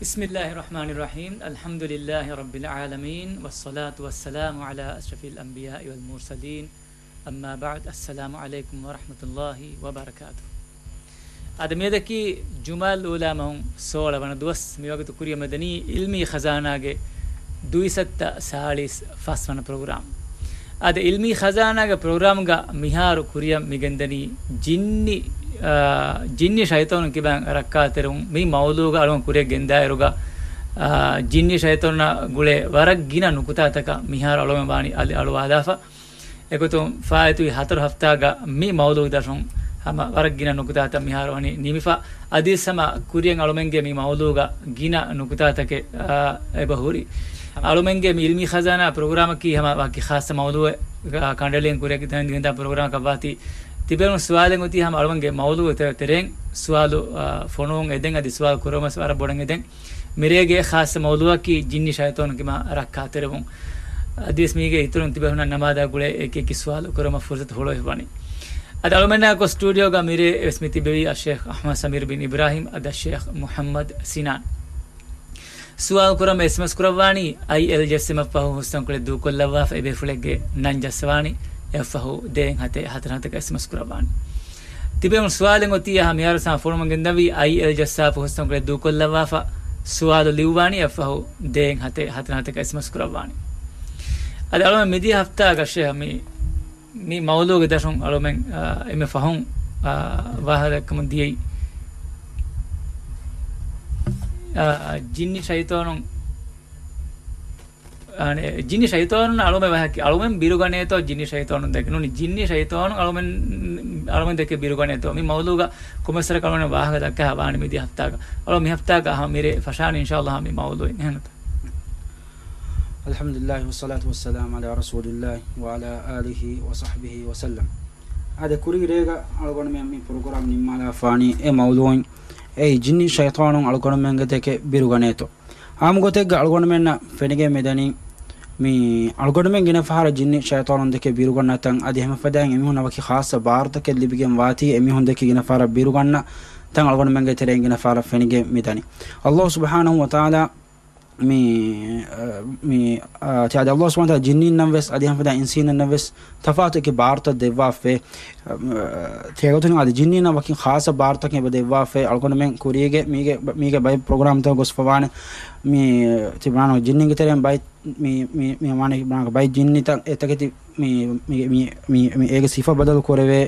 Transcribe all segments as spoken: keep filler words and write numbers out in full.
بسم الله الرحمن الرحيم. الحمد لله رب العالمين، والصلاة والسلام على أشرف الأنبياء والمرسلين. أما بعد، السلام عليكم ورحمة الله وبركاته. އަދި މިއަދަކީ ޖުމާލް އޫލާ މަހުން ސޯޅަ ވަނަ ދުވަސް. މިވަގުތު ކުރިޔަށް މިދަނީ އިލްމީ ޚަޒާނާގެ ދުއިސައްތަ ސާޅީސް ފަސް ވަނަ ޕްރޮގްރާމް. އަދި އިލްމީ ޚަޒާނާގެ ޕްރޮގްރާމްގަ މިހާރު ކުރިޔަށް މިގެންދަނީ ޖިންނި، އާ، ޖިންނި ޝައިޠާނުން ކިބައިން ރައްކާތެރިވުން. މި މައުޟޫގަ އަޅުގަނޑު ކުރިޔަށް ގެންދާއިރުގަ، އާ، ޖިންނި ޝައިޠާނާ ގުޅޭ ވަރަށް ގިނަ ނުކުތާތަކަށް މިހާރު އަޅުގަނޑު ވާނީ އަލި އަޅުވާލާފަ. އެގޮތުން ފާއިތުވި ހަތަރު ހަފްތާގަ މި މައުޟޫގެ ދަށުން ހަމަ ވަރަށް ގިނަ ނުކުތާތައް މިހާރު ވަނީ ނިމިފަ. އަދިވެސް ހަމަ ކުރިޔަށް އަޅުމެންގެ މި މައުޟޫގަ ގިނަ ނުކުތާތަކެއް، އާ، އެބަ ހުރި. އަޅުމެންގެ މި އިލްމީ ޚަޒާނާ ޕްރޮގްރާމަކީ ހަމަ ވަކި ޚާއްޞަ މައުޟޫއެއް ކަނޑައެޅިގެން ކުރިޔަށް ގެންދާ ޕްރޮގްރާމަކަށް ވާތީ. ތިބޭފުޅުން ސުވާލެއް އޮތީ ހަމަ އަޅުމެންގެ މައުޟޫގެ ތެ-، ތެރެއިން ސުވާލު، އާ، ފޮނުވަން އެދެން، އަދި ސުވާލު ކުރަމަސް ވަރަށް ބޮޑަށް އެދެން. މިރޭގެ ޚާއްޞަ މައުޟޫއަކީ ޖިންނި ޝައިޠާނުން ކިބައިން ރައްކާތެރިވުން. އަދިވެސް މީގެ އިތުރުން ތިބޭފުޅުންނަށް ނަމާދާ ގުޅޭ އެކި އެކި ސުވާލު ކުރުމަށް ފުރުސަތު ހުޅުވި ވަނީ. އަދި އަޅުމެންނާ ގޮސް ސްޓޫޑިއޯގަ މިރޭ ވެސް މި ތިބެވީ އައްޝޭޚް އަޙްމަދު ސަމީރު ބިން އިބްރާހިމް އަދި އައްޝޭޚް މުޙައްމަދު ސިނާން. ސުވާލު ކުރަމުން އެސްއެމްއެސް ކުރައްވާނީ އައިއެލް ޖެއްސެމަށް ފަހު ހުސްތަންކޮޅެއް ދޫކޮށްލައްވާފަ އެބޭފުޅެއްގެ ނަން ޖައްސަވާނީ. އެއަށްފަހު ދޭއް ހަތެއް ހަތަރު ހަތަކަށް އެސްއެމްއެސް ކުރައްވާނެ. ތިބޭފުޅުން ސުވާލެއް އޮތީ އަހަ މިހާރު ސާ ފޮނުވަން ގެންދަވީ އައިއެލް ޖައްސާފަ ހުސްތަންކޮޅެއް ދޫކޮށްލައްވާފަ ސުވާލު ލިޔުއްވާނީ އެއަށްފަހު ދޭއް ހަތެއް ހަތަރު ހަތަކަށް އެސްއެމްއެސް ކުރައްވާނެ. އަދި އަޅުމެން މިދިޔަ ހަފްތާގަ އައްޝޭޚް މި، މި މައުޟޫގެ ދަށުން އަޅުމެން، އާ، އެންމެ ފަހުން، އާ، ވާހަކަ ދައްކަމުން ދިޔައީ، އާ، ޖިންނި ޝައިޠާނުން އާނެ، ޖިންނި ޝައިޠާނުން އަޅުމެން ވަހަކި، އަޅުމެން ބިރުގަނޭތޯ ޖިންނި ޝައިޠާނުން ދެކެ. ނޫނީ ޖިންނި ޝައިޠާނުން އަޅުމެން، އަޅުމެން ދެކެ ބިރުގަނޭތޯ. މި މައުޟޫގަ ކޮމެސްރަކަށް އަޅުމެން ވާހަކަ ދައްކާ ވާނެ މިދިޔަ ހަފްތާގަ. އަޅު މި ހަފްތާގަ އަހަ މިރޭ ފަށާނެ އިންޝާﷲ މި މައުޟޫއިން. އެހެންތަ؟ الحمد لله والصلاة والسلام على رسول الله وعلى آله وصحبه وسلم. އާދެ، ކުރީ ރޭގަ އަޅުގަނޑުމެން މި ޕްރޮގްރާމް ނިންމާލާފާނީ އެ މައުޟޫއިން، އެއީ ޖިންނި ޝައިޠާނުން އަޅުގަނޑުމެންގެ ދެކެ ބިރުގަނޭތޯ. އާއްމު ގޮތެއްގަ އަޅުގަނޑުމެންނަށް ފެނިގެން މިދަނީ، މި އަޅުގަނޑުމެން ގިނަ ފަހަރަށް ޖިންނި ޝައިޠާނުން ދެކެ ބިރުގަންނަ ތަން، އަދި ހަމަ ފަދައިން އެމީހުންނަށް ވަކި ޚާއްޞަ ބާރުތަކެއް ލިބިގެން ވާތީ، އެމީހުން ދެކެ ގިނަ ފަހަރަށް ބިރުގަންނަ ތަން އަޅުގަނޑުމެންގެ ތެރެއިން ގިނަ ފަހަރަށް ފެނިގެން މިދަނީ. ﷲ ސުބްޙާނަހޫ ވަތަޢާލާ މި، އަ، މި، އަ، ތި އާދެ، ﷲ ސުބްޙާނަހޫ ވަތަޢާލާ ޖިންނީންނަށް ވެސް އަދި ހަމަ ފަދައިން އިންސީނުންނަށް ވެސް ތަފާތު އެކި ބާރުތައް ދެއްވާފައި. އަ، ތިޔަގޮތުން އަދި ޖިންނީންނަށް ވަކި ޚާއްޞަ ބާރުތަކެއް އެބަ ދެއްވާފައި. އަޅުގަނޑުމެން ކުރީގެ މީގެ، މީގެ ބައެއް ޕްރޮގްރާމްތައް ގޮސްފަވާނެ. މި ތިބުނާނު ޖިންނިންގެ ތެރެއިން ބައި، މި، މި، މި ވާނެ ބުނާކަ ބައި ޖިންނިތައް އެތަކެތި މި، މި، މި، މި، މި އޭގެ ސިފަ ބަދަލު ކުރެވޭ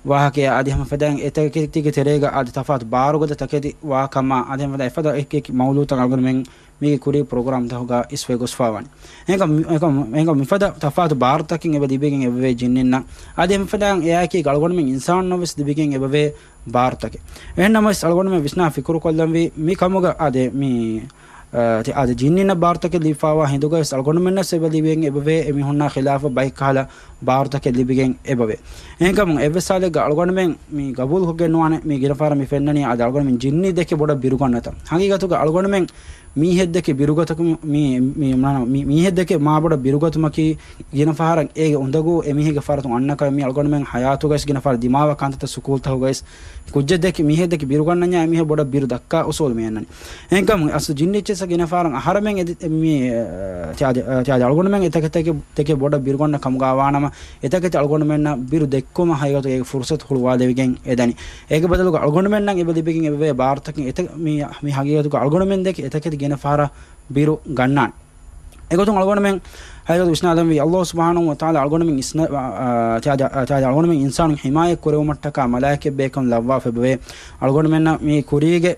ވާހަކައެއް އަދި ހަމަ ފަދައިން އެތަކެތީގެ ތެރޭގަ އަދި ތަފާތު ބާރުގަދަ ތަކެތި ވާ ކަމަށް އަދި ހަމަ ފަދަ އެކި އެކި މައުޟޫތައް އަޅުގަނޑުމެން މީގެ ކުރީ ޕްރޮގްރާމްތަހުގަ އިސްވެ ގޮސްފަވާނެ. އެހެންކަމު، އެހެންކަމު، އެހެންކަމު މިފަދަ ތަފާތު ބާރުތަކެއް އެބަ ލިބިގެން އެބަވޭ ޖިންނިންނަށް. އަދި އެމިފަދައިން އެއާއެކީ އަޅުގަނޑުމެން އިންސާނުންނަށް ވެސް ލިބިގެން އެބަވޭ ބާރުތަކެއް. އެހެންނަމަވެސް އަޅުގަނޑުމެން ވިސްނާ ފިކުރުކޮށްލަންވީ މި ކަމުގަ އާދެ މި، އާ، ތި އާދެ ޖިންނިންނަށް ބާރުތަކެއް ލިބިފަވާ ހިނދުގަވެސް އަޅުގަނޑުމެންނަށް އެބަ ލިބިގެން އެބަވޭ އެމީހުންނާ ޚިލާފަށް ބައެއްކަހަލަ ބާރުތަކެއް ލިބިގެން އެބަވޭ. އެހެންކަމުން އެއްވެސް ހާލެއްގަ އަޅުގަނޑުމެން މި ގަބޫލުކޮށްގެން ނުވާނެ މި ގިނަ ފަހަރަށް މި ފެންނަނީ އާދެ އަޅުގަނޑުމެން ޖިންނި ދެކެ ބޮޑަށް ބިރުގަންނަތަން. ހަގީގަތުގަ އަޅުގަނޑުމެން މީހެއްދެކެ ބިރުގަތަކު މި، މި، މި، މި، މީހެއްދެކެ މާބޮޑަށް ބިރުގަތުމަކީ ގިނަ ފަހަރަށް އޭގެ އުނދަގޫ އެމީހެއްގެ ފަރަތުން އަންނަކަމެއް މީ އަޅުގަނޑުމެން ހަޔާތުގައިސް ގިނަ ފަހަރަށް ދިމާވާ ކަންތައްތައް ސުކޫލްތަކުގައިސް ކުއްޖެއްދެކެ މީހެއްދެކެ ބިރުގަންނަންޏާ އެމީހެއް ބޮޑަށް ބިރު ދައްކާ އުސޫލު މި އަންނަނީ. އެހެންކަމުން އަސްލު ޖިންނިއްޗެއްސަ ގިނަ ފަހަރަށް އަހަރަމެން އެދި، މި، ތި އާދެ، ތި އާދެ އަޅުގަނޑުމެން އެތަކެތި ދެކެ ބޮޑަށް ބިރުގަންނަ ކަމުގަ ވާނަމަ، އެތަކެތި އަޅުގަނޑުމެންނަށް ބިރު ދެއްކުމަށް ހަގީގަތުގައި އޭގެ ފުރުސަތު ހުޅުވާލެވިގެން އެދަނީ. އޭގެ ބަދަލުގަ އަޅުގަނޑުމެންނަށް އެބަ ލިބިގެން އެބަވޭ ބާރުތަކެއް އެތަ، މި، މި ހަގީގަތުގަ އަޅުގަނޑުމެން ދެކެ އެތަކެތި ގިނަ ފަހަރަށް ބިރު ގަންނާނެ. އެގޮތުން އަޅުގަނޑުމެން ހަގީގަތު ވިސްނާލަންވީ، ﷲ ސުބްޙާނަހޫ ވަތަޢާލާ އަޅުގަނޑުމެން އިސްނަ، އާ، ތި އާދެ، ތި އާދެ އަޅުގަނޑުމެން އިންސާނުން ހިމާޔަތް ކުރެވުމަށްޓަކާ މަލާއިކަތް ބޭކަލުން ލައްވާފަ އެބަވޭ. އަޅުގަނޑުމެންނަށް މި ކުރީގެ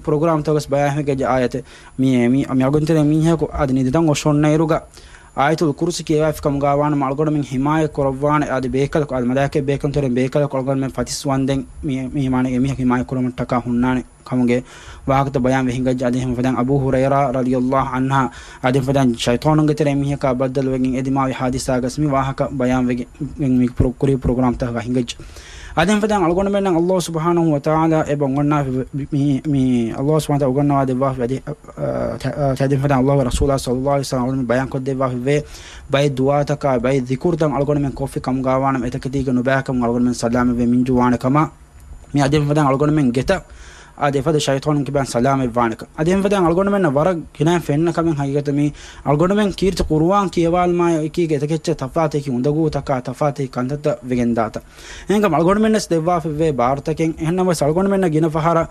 ޕްރޮގްރާމްތަކުގަސް ބަޔާންވެގެން އާޔަތެއް. މި، މި، މި އަގުންތެރޭ މީހަކު އަދި ނިދިތަން އޮށޯންނައިރުގަ އާޔަތުލް ކުރުސި ކިޔަވާފި ކަމުގަ ވާނަމަ އަޅުގަނޑުމެން ހިމާޔަތް ކުރައްވާނެ އަދި ބޭކަލަކު އަދި މަލާއިކަތް ބޭކަލުން ތެރެއިން ބޭކަލަކު އަޅުގަނޑުމެން ފަތިސްވަންދެން މި، މި މާނަ އެމީހަކު ހިމާޔަތް ކުރުމަށްޓަކާ ހުންނާނެ ކަމުގެ ވާހަކަތައް ބަޔާން ވެހިނގައްޖެ. އަދި ހަމަ ފަދައިން އަބޫ ހުރައިރާ ރަޟިޔަﷲ ޢަންހާ އަދި ހަމަ ފަދައިން ޝައިޠާނުންގެ ތެރެއިން މީހަކާ ބައްދަލުވެގެން އެދިމާވި ހާދިސާގަސް މި ވާހަކަ ބަޔާން ވެގެން މި ކުރި، ކުރި ޕްރޮގްރާމްތަކަށް ހިނގައްޖެ. އަދި ހަމަ ފަދައިން އަޅުގަނޑުމެންނަށް ﷲ ސުބްޙާނަހޫ ވަތަޢާލާ އެބަ އުނގަންނާ މި، މި، މި ﷲ ސުބްޙާނަހޫ ވަތަޢާލާ އުގަންނަވާ ދެއްވާފަ އަދި، އަ، ތަ، އަ، ތަ، އަދި ހަމަ ފަދައިން ﷲގެ ރަސޫލާ ޞައްލަﷲ ޢަލައިހި ވަސައްލަމް އަޅުގަނޑުމެން ބަޔާންކޮށްދެއްވާފައިވޭ ބައެއް ދުޢާތަކާ ބައެއް ޒިކުރުތައް އަޅުގަނޑުމެން ކޮށްފި ކަމުގަ ވާނަމަ އެތަކެތީގަ ނުބައިކަމުން އަޅުގަނޑުމެން ސަލާމަތްވެ މިންޖުވާނެ ކަމަށް މި އަދި ހަމަ ފަދައިން އަޅުގަނޑުމެން ގެތައް އާދެ، އެފަދަ ޝައިޠާނުން ކިބައިން ސަލާމަތްވާނެކަން. އަދި އެހެން ފަދައިން އަޅުގަނޑުމެންނަށް ވަރަށް ގިނައިން ފެންނަ ކަމެއް ހަގީގަތަށް މީ އަޅުގަނޑުމެން ކީރިތި ޤުރުއާން ކިޔަވާލުމާއެކީގެ އެތަކެއްޗެއް ތަފާތަކީ އުނދަގޫތަކާ، ތަފާތަކީ ކަންތައްތައް ވެގެންދާތަ. އެހެންކަމުން އަޅުގަނޑުމެންނަސް ދެއްވާފައިވޭ ބާރުތަކެއް. އެހެންނަމަވެސް އަޅުގަނޑުމެންނަށް ގިނަ ފަހަރަށް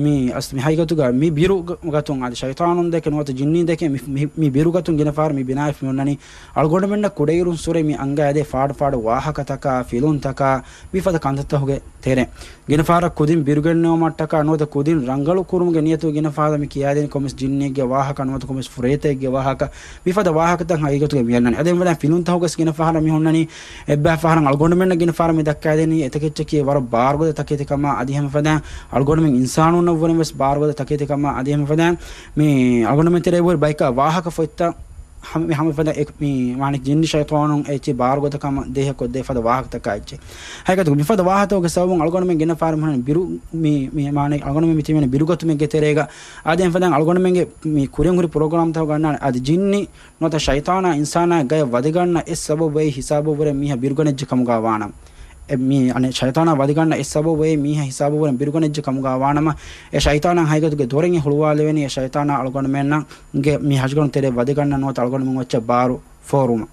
މި އަސް މި ހަގީގަތުގަ މި ބިރު ގަ-، ގަތުން އަދި ޝައިޠާނުން ދެކެ ނުވަތަ ޖިންނީ ދެކެ މި، މި، މި ބިރު ގަތުން ގިނަ ފަހަރަށް މި ބިނާވެފަ މި އޮންނަނީ އަޅުގަނޑުމެންނަށް ކުޑައިރުން ސުރެ މި އަންގާ އެދޭ ފާޑު ފާޑު ވާހަކަތަކާ، ފިލުންތަކާ، މިފަދަ ކަންތައްތަކުގެ ތެރެއިން. ގިނަ ފަހަރަށް ކުދިން ބިރުގެންނެވުމަށްޓަކާ ނުވަތަ ކުދިން ރަނގަޅު ކުރުމުގެ ނިޔަތުގަ ގިނަ ފަހަރަށް މި ކިޔާދޭނީ ކޮންމެސް ޖިންނީގެ ވާހަކަ ނުވަތަ ކޮންމެސް ފުރޭތައެއްގެ ވާހަކަ، މިފަދަ ވާހަކަތައް ހަގީގަތުގަ މި އަންނަނީ. އަދި އެންމެ ފިލުންތަކުގަސް ގިނަ ފަހަރަށް މި ހުންނަނީ އެއްބައި ފަހަރަށް އަޅުގަނޑުމެންނަށް ގިނަ ފަހަރަށް މި ދައްކާދޭނީ އެތަކެއްޗަކީ ވަރަށް ބާރުގަދަ ތަކެތިކަމާ، އަދި ހަމަ ފަދައިން އަޅުގަނޑުމެން އިންސާނުންނަށްވުރެން ވެސް ބާރުގަދަ ތަކެތިކަމާ، އަދި ހަމަ ފަދައިން މި އަޅުގަނޑުމެން ތެރޭ ވުރެ ބައިކާ ވާހަކަ ފޮތްތައް ހަމަ، މި ހަމަ ފަދަ އެ، މި މާނަ ޖިންނި ޝައިޠާނުން އެއްޗި ބާރުގަދަކަމަށް ދޭހަކޮށްދޭ ފަދަ ވާހަކަތަކާ އެއްޗެއް. ހަގީގަތުގަ މިފަދަ ވާހަކަތަކުގެ ސަބަބުން އަޅުގަނޑުމެން ގިނަ ފަހަރަށް މި ބިރު، މި، މި މާނަ އަޅުގަނޑުމެން މި ތިބެނީ ބިރުގަތުމެއްގެ ތެރޭގަ. އާދެ، އެން ފަދައިން އަޅުގަނޑުމެންގެ މި ކުރިން ހުރި ޕްރޮގްރާމްތަކުގަ އަންނާނެ އަދި ޖިންނި ނުވަތަ ޝައިޠާނާ އިންސާނާ ގަޔަށް ވަދެގަންނަ އެއް ސަބަބު އެއީ ހިސާބު ވުރެ މީހާ ބިރުގަނެއްޖެ ކަމުގަ ވާނަމަ. އެ މީ އަނެއް ޝައިޠާނާ ވަދެގަންނަ އެއް ސަބަބު އެއީ މީހާ ހިސާބު ވުރެ ބިރުގަނެއްޖެ ކަމުގަ ވާނަމަ، އެ ޝައިޠާނާ ހަގީގަތުގެ ދޮރެއް ހުޅުވާލެވެނީ އެ ޝައިޠާނާ އަޅުގަނޑުމެންނަށް ގެ މި ހަގީގަތު ތެރޭ ވަދެގަންނަ ނުވަތަ އަޅުގަނޑުމެން އެއްޗެއް ބާރު ފޯރުމަށް.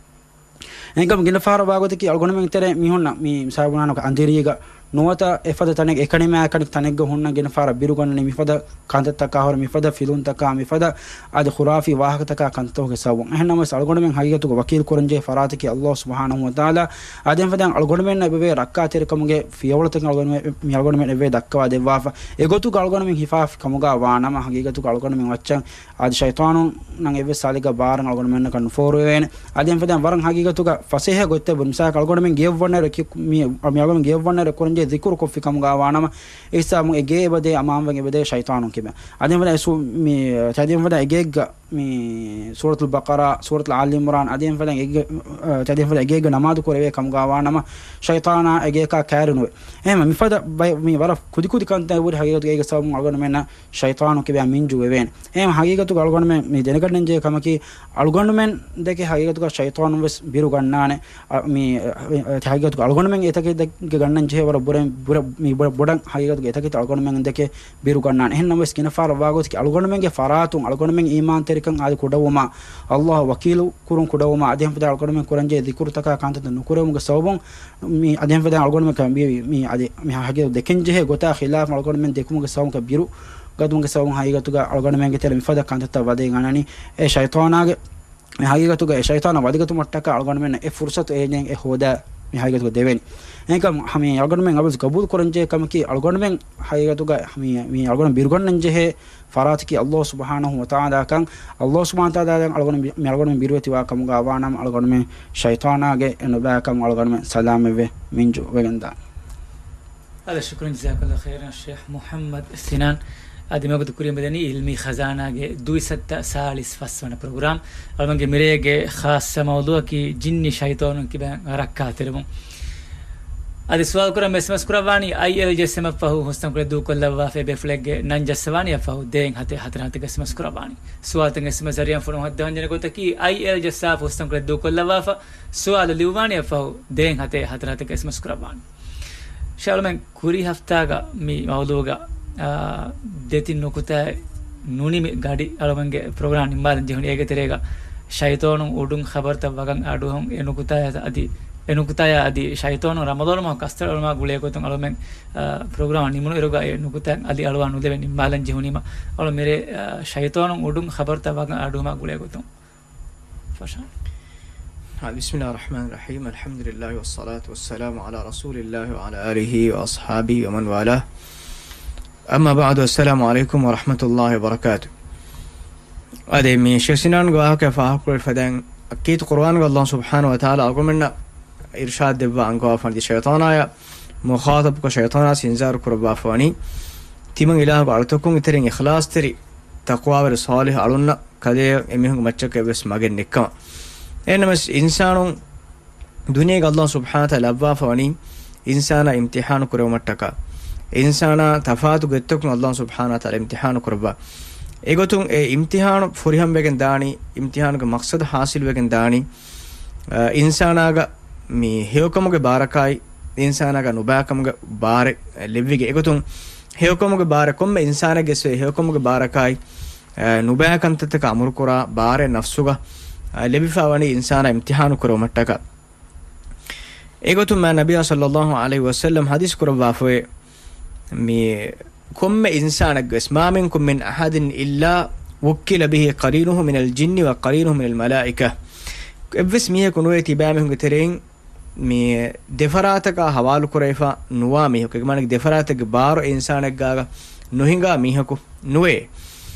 އެހެންކަމުން ގިނަ ފަހަރަށް ވާގޮތަކީ އަޅުގަނޑުމެން ތެރޭ މީހުންނަށް މި މިސާލު ބުނާނަކަ އަނދިރީގަ ނުވަތަ އެފަދަ ތަނެއް އެކަނިމާ ކަނި ތަނެއްގަ ހުންނަ ގިނަ ފަހަރަށް ބިރުގަންނަނީ މިފަދަ ކަންތައްތަކާ ހުރެ މިފަދަ ފިލުންތަކާ މިފަދަ އަދި ޚުރާފީ ވާހަކަތަކާ ކަންތަކުގެ ސަބަބުން. އެހެންނަމަވެސް އަޅުގަނޑުމެން ހަގީގަތުގަ ވަކީލު ކުރަންޖެހޭ ފަރާތަކީ ﷲ ސުބްޙާނަހޫ ވަތަޢާލާ. އަދި އެން ފަދައިން އަޅުގަނޑުމެންނަށް އެބަވޭ ރައްކާތެރިކަމުގެ ފިޔަވަޅުތަކެއް އަޅުގަނޑުމެން މި އަޅުގަނޑުމެން އެބަވޭ ދައްކަވާ ދެއްވާފަ. އެގޮތުގަ އަޅުގަނޑުމެން ހިފާފި ކަމުގަ ވާނަމަ ހަގީގަތުގަ އަޅުގަނޑުމެން އައްޗަން އަދި ޝައިޠާނުންނަށް އެއްވެސް ސާލެއްގަ ބާރެއް އަޅުގަނޑުމެންނަކަށް ނުފޯރުވޭނެ. އަދި އެން ފަދައިން ވަރަށް ހަގީގަތުގަ ފަސޭހަ ގޮތްތައް ބުނި. މިސާލަކަށް އަޅުގަނޑުމެން ގެޔަށްވަންނައިރު ކި-، މި، މި އަޅުގަނޑުމެން ގެޔަށްވަންނައިރު ކުރަންޖެހޭ ޒިކުރު ކޮށްފި ކަމުގަ ވާނަމަ، އެ ހިސާބުން އެ ގޭ އެބަދޭ އަމާންވެގެން އެބަދޭ ޝައިޠާނުން ކިބަ. އަދި އެން ފަދައިން އެ ސު-، މި، އަދި އެން ފަދައިން އެ ގޭގަ މި ސޫރަތުލް ބަޤަރާ، ސޫރަތުލް އާލި އިމްރާން، އަދި އެން ފަދައިން އެ ގޭ-، އަދި އެން ފަދައިން އެ ގޭގަ ނަމާދު ކުރެވޭ ކަމުގަ ވާނަމަ، ޝައިޠާނާ އެ ގޭކާ ކައިރި ނުވޭ. އެހެން މިފަދަ ބައި-، މި ވަރަށް ކުދިކުދި ކަންތައް އެބަހުރި ހަގީގަތުގަ އޭގެ ސަބަބުން އަޅުގަނޑުމެންނަށް ޝައިޠާނު ކިބައިން މިންޖު ވެވޭނެ. އެހެން ހަގީގަތުގަ އަޅުގަނޑުމެން މި ދެނެގަންނަންޖެހޭ ކަމަކީ، އަޅުގަނޑުމެން ދެކެ ހަގީގަތުގަ ޝައިޠާނު ވެސް ބިރު ގަންނާނެ. އަ، މި، އަ، ހަގީގަތުގަ އަޅުގަނޑުމެން އެތަކެއް ދެ-، ގެ ގަންނަން ޖެހޭ ވަރަށް ބުރެ-، ބުރެ-، މި ބުރެ-، ބޮޑަށް ހަގީގަތުގަ އެތަކެތި އަޅުގަނޑުމެން ދެކެ ބިރު ގަންނާނެ. އެހެން ނަމަވެސް ގިނަ ފަހަރަށް ވާގޮތަކީ އަޅުގަނޑުމެންގެ ފަރާތުން އަޅުގަނޑުމެން އީމާންތެރިކަން އާދެ ކުޑަވުމާ، ﷲ އަށް ވަކީލު ކުރުން ކުޑަވުމާ، އަދި ހަމަ އަޅުގަނޑުމެން ކުރަންޖެހޭ ޒިކުރުތަކާ ކަންތައްތައް ނުކުރެވުމުގެ ސަބަބުން މި އަދި ހަމަ އަޅުގަނޑުމެން މި، މި އަދި މި ހަގީގަތު ދެކެން ޖެހޭ ގޮތާ ޚިލާފަށް އަޅުގަނޑުމެން ދެކުމުގެ ސަބަބުން ބިރު ގަތުމުގެ ސަބަބުން ހަގީގަތުގަ އަޅުގަނޑުމެންގެ ތެރޭ މިފަދަ ކަންތައްތައް ވަދެ ގަންނަނީ އެ ޝައިޠާނާގެ މި ހަގީގަތުގަ އެ ޝައިޠާނާ ވަދެގަތުމަށްޓަކާ އަޅުގަނޑުމެންނަށް އެ ފުރުޞަތު އޭނައަށް އެ ހޯދާ މި ހަގީގަތުގަ ދެވެނީ. އެހެންކަމުން ހަމަ އަޅުގަނޑުމެން އަބަދު ގަބޫލު ކުރަންޖެހޭ ކަމަކީ އަޅުގަނޑުމެން ހަގީގަތުގަ މި، މި އަޅުގަނޑު ބިރުގަންނަން ޖެހޭ ފަރާތަކީ ﷲ ސުބްޙާނަހޫ ވަތަޢާލާ ކަން. ﷲ ސުބްޙާނަހޫ ވަތަޢާލާ އަޅުގަނޑު މި، މި އަޅުގަނޑު ބިރުވެތިވާ ކަމުގަ ވާނަމަ އަޅުގަނޑުމެން ޝައިޠާނާގެ އެ ނުބައިކަން އަޅުގަނޑުމެން ސަލާމަތްވެ މިންޖު ވެގެންދާނެ. އާދެ، ޝުކުރުން، ޖަޒާކަﷲ ޚައިރަން ޝޭޚް މުޙައްމަދު ސިނާން. އަދި މިވަގުތު ކުރިއަށް މިދަނީ ޢިލްމީ ޚަޒާނާގެ ދުއިސައްތަ ސާޅީސް ފަސް ވަނަ ޕްރޮގްރާމް. އަޅުގަނޑުގެ މިރޭގެ ޚާއްޞަ މައުޟޫޢަކީ ޖިންނި ޝައިޠާނުން ކިބައިން ރައްކާތެރިވުން. އަދި ސުވާލު ކުރަން އެސްއެމްއެސް ކުރައްވާނީ އައިއެލްޖެއެސްއެމްއަށް ފަހު ހުސްނަންކޮޅެއް ދޫކޮށްލައްވާފައި ބޭފުޅެއްގެ ނަން ޖައްސަވާނީއަށް ފަހު ދޭއް ހަތެއް ހަތަރު ހަތެއްގެ އެސްއެމްއެސް ކުރައްވާނީ. ސުވާލުތައް އެސްއެމްއެސް ޒަރީއާ ފޮނުވަން ހަދާންޖެހޭ ގޮތަކީ އައިއެލްޖެއެސްއާ ހުސްނަންކޮޅެއް ދޫކޮށްލައްވާފަ ސުވާލު ލިޔުއްވާނީއަށް ފަހު ދޭއް ހަތެއް ހަތަރު ހަތެއްގެ އެސްއެމްއެސް ކުރައްވާނީ. ޝާލުމެން ކުރީ ހަފްތާގަ މި މައުޟޫޢުގަ، އާ، ދެތިން ނުކުތާއެއް ނުނިމި ގަޑި އަޅުގަނޑުގެ ޕްރޮގްރާމް ނިންމާލަން ޖެހުނީ. އޭގެ ތެރޭގަ ޝައިޠާނުން އުޑުން ޚަބަރުތައް ވަގަށް އަޑުއަހުން އެ ނުކުތާޔާ އަދި، އެ ނުކުތާޔާ އަދި ޝައިޠާނުން ރަމަޟާން މަހު ކަސްތަޅު އަޅުމާ ގުޅޭ ގޮތުން އަޅުމެން، އާ، ޕްރޮގްރާމް ނިމުނު އިރުގަ އެ ނުކުތާ އަލި އަޅުވާ ނުލެވެ ނިންމާލަން ޖެހުނީމަ އަޅު މިރޭ، އާ، ޝައިޠާނުން އުޑުން ޚަބަރުތައް ވަގަށް އަޑުއަހުމާ ގުޅޭ ގޮތުން. ފަށާ. بسم الله الرحمن الرحيم. الحمد لله والصلاة والسلام على رسول الله وعلى آله وأصحابه ومن والاه. أما بعد، السلام عليكم ورحمة الله وبركاته. އާދެ، މި ޝޭޚް ސިނާންގެ ވާހަކަ ފާހަގަކުރެއްވި ފަދައިން، އަކީދު ޤުރުއާނުގަ ﷲ ސުބްޙާނަހޫ ވަތަޢާލާ އަޅުގަނޑުމެންނަށް އިރުޝާދު ދެއްވާ އަންގަވާފަ ވަނީ ޝައިޠާނާޔަށް މުޚާޠަބުކޮށް ޝައިޠާނާ އިންޒާރު ކުރައްވާފަ ވަނީ، ތިމަން އިލާހުގެ އަޅުތަކުން އެތެރެއިން އިޚްލާޞްތެރި ތަޤްވާވެރި ޞާލިޙު އަޅުންނަށް ކަލޭ އެމީހުންގެ މައްޗަކަށް އެއްވެސް މަގެއް ނެތްކަމަށް. އެހެންނަމަވެސް އިންސާނުން ދުނިޔޭގަ ﷲ ސުބްޙާނަހޫ ވަތަޢާލާ ލައްވާފަ ވަނީ އިންސާނާ އިމްތިޙާނު ކުރެވުމަށްޓަކާ. އިންސާނާ ތަފާތު ގޮތްތަކުން ﷲ ސުބްޙާނަހޫ ވަތަޢާލާ އިމްތިޙާނު ކުރައްވާ. އެގޮތުން އެ އިމްތިޙާނު ފުރިހަމަވެގެން ދާނީ، އިމްތިޙާނުގެ މަޤްޞަދު ޙާޞިލުވެގެން ދާނީ، އަ، އިންސާނާގަ މި ހެޔޮކަމުގެ ބާރަކާއި، އިންސާނާގަ ނުބައިކަމުގެ ބާރެއް ލެއްވިގެން. އެގޮތުން ހެޔޮކަމުގެ ބާރެއް ކޮންމެ އިންސާނެއްގެ ސްވެ ހެޔޮކަމުގެ ބާރަކާއި، އަ، ނުބައިކަންތައްތަކަށް އަމުރުކުރާ ބާރެއް ނަފްސުގަ، އަ، ލެބިފަ ވަނީ އިންސާނާ އިމްތިހާނު ކުރެވުމަށްޓަކާ. އެގޮތުން މާ ނަބިޔާ ޞައްލައްލާހު ޢަލައިހި ވަސައްލަމް ޙަދީޘް ކުރައްވާފައި، މި ކޮންމެ އިންސާނެއްގެ ވެސް، "ما منكم من أحد إلا وكل به قرينه من الجن وقرينه من الملائكة." އެއްވެސް މީހަކު ނުވޭ ތިބާމީހުންގެ ތެރެއިން މި ދެފަރާތަކާ ޙަވާލު ކުރެވިފަ ނުވާ މީހަކު، އެގެ މާނަ ދެފަރާތެއްގެ ބާރު އެ އިންސާނެއްގާގަ ނުހިނގާ މީހަކު ނުވޭ.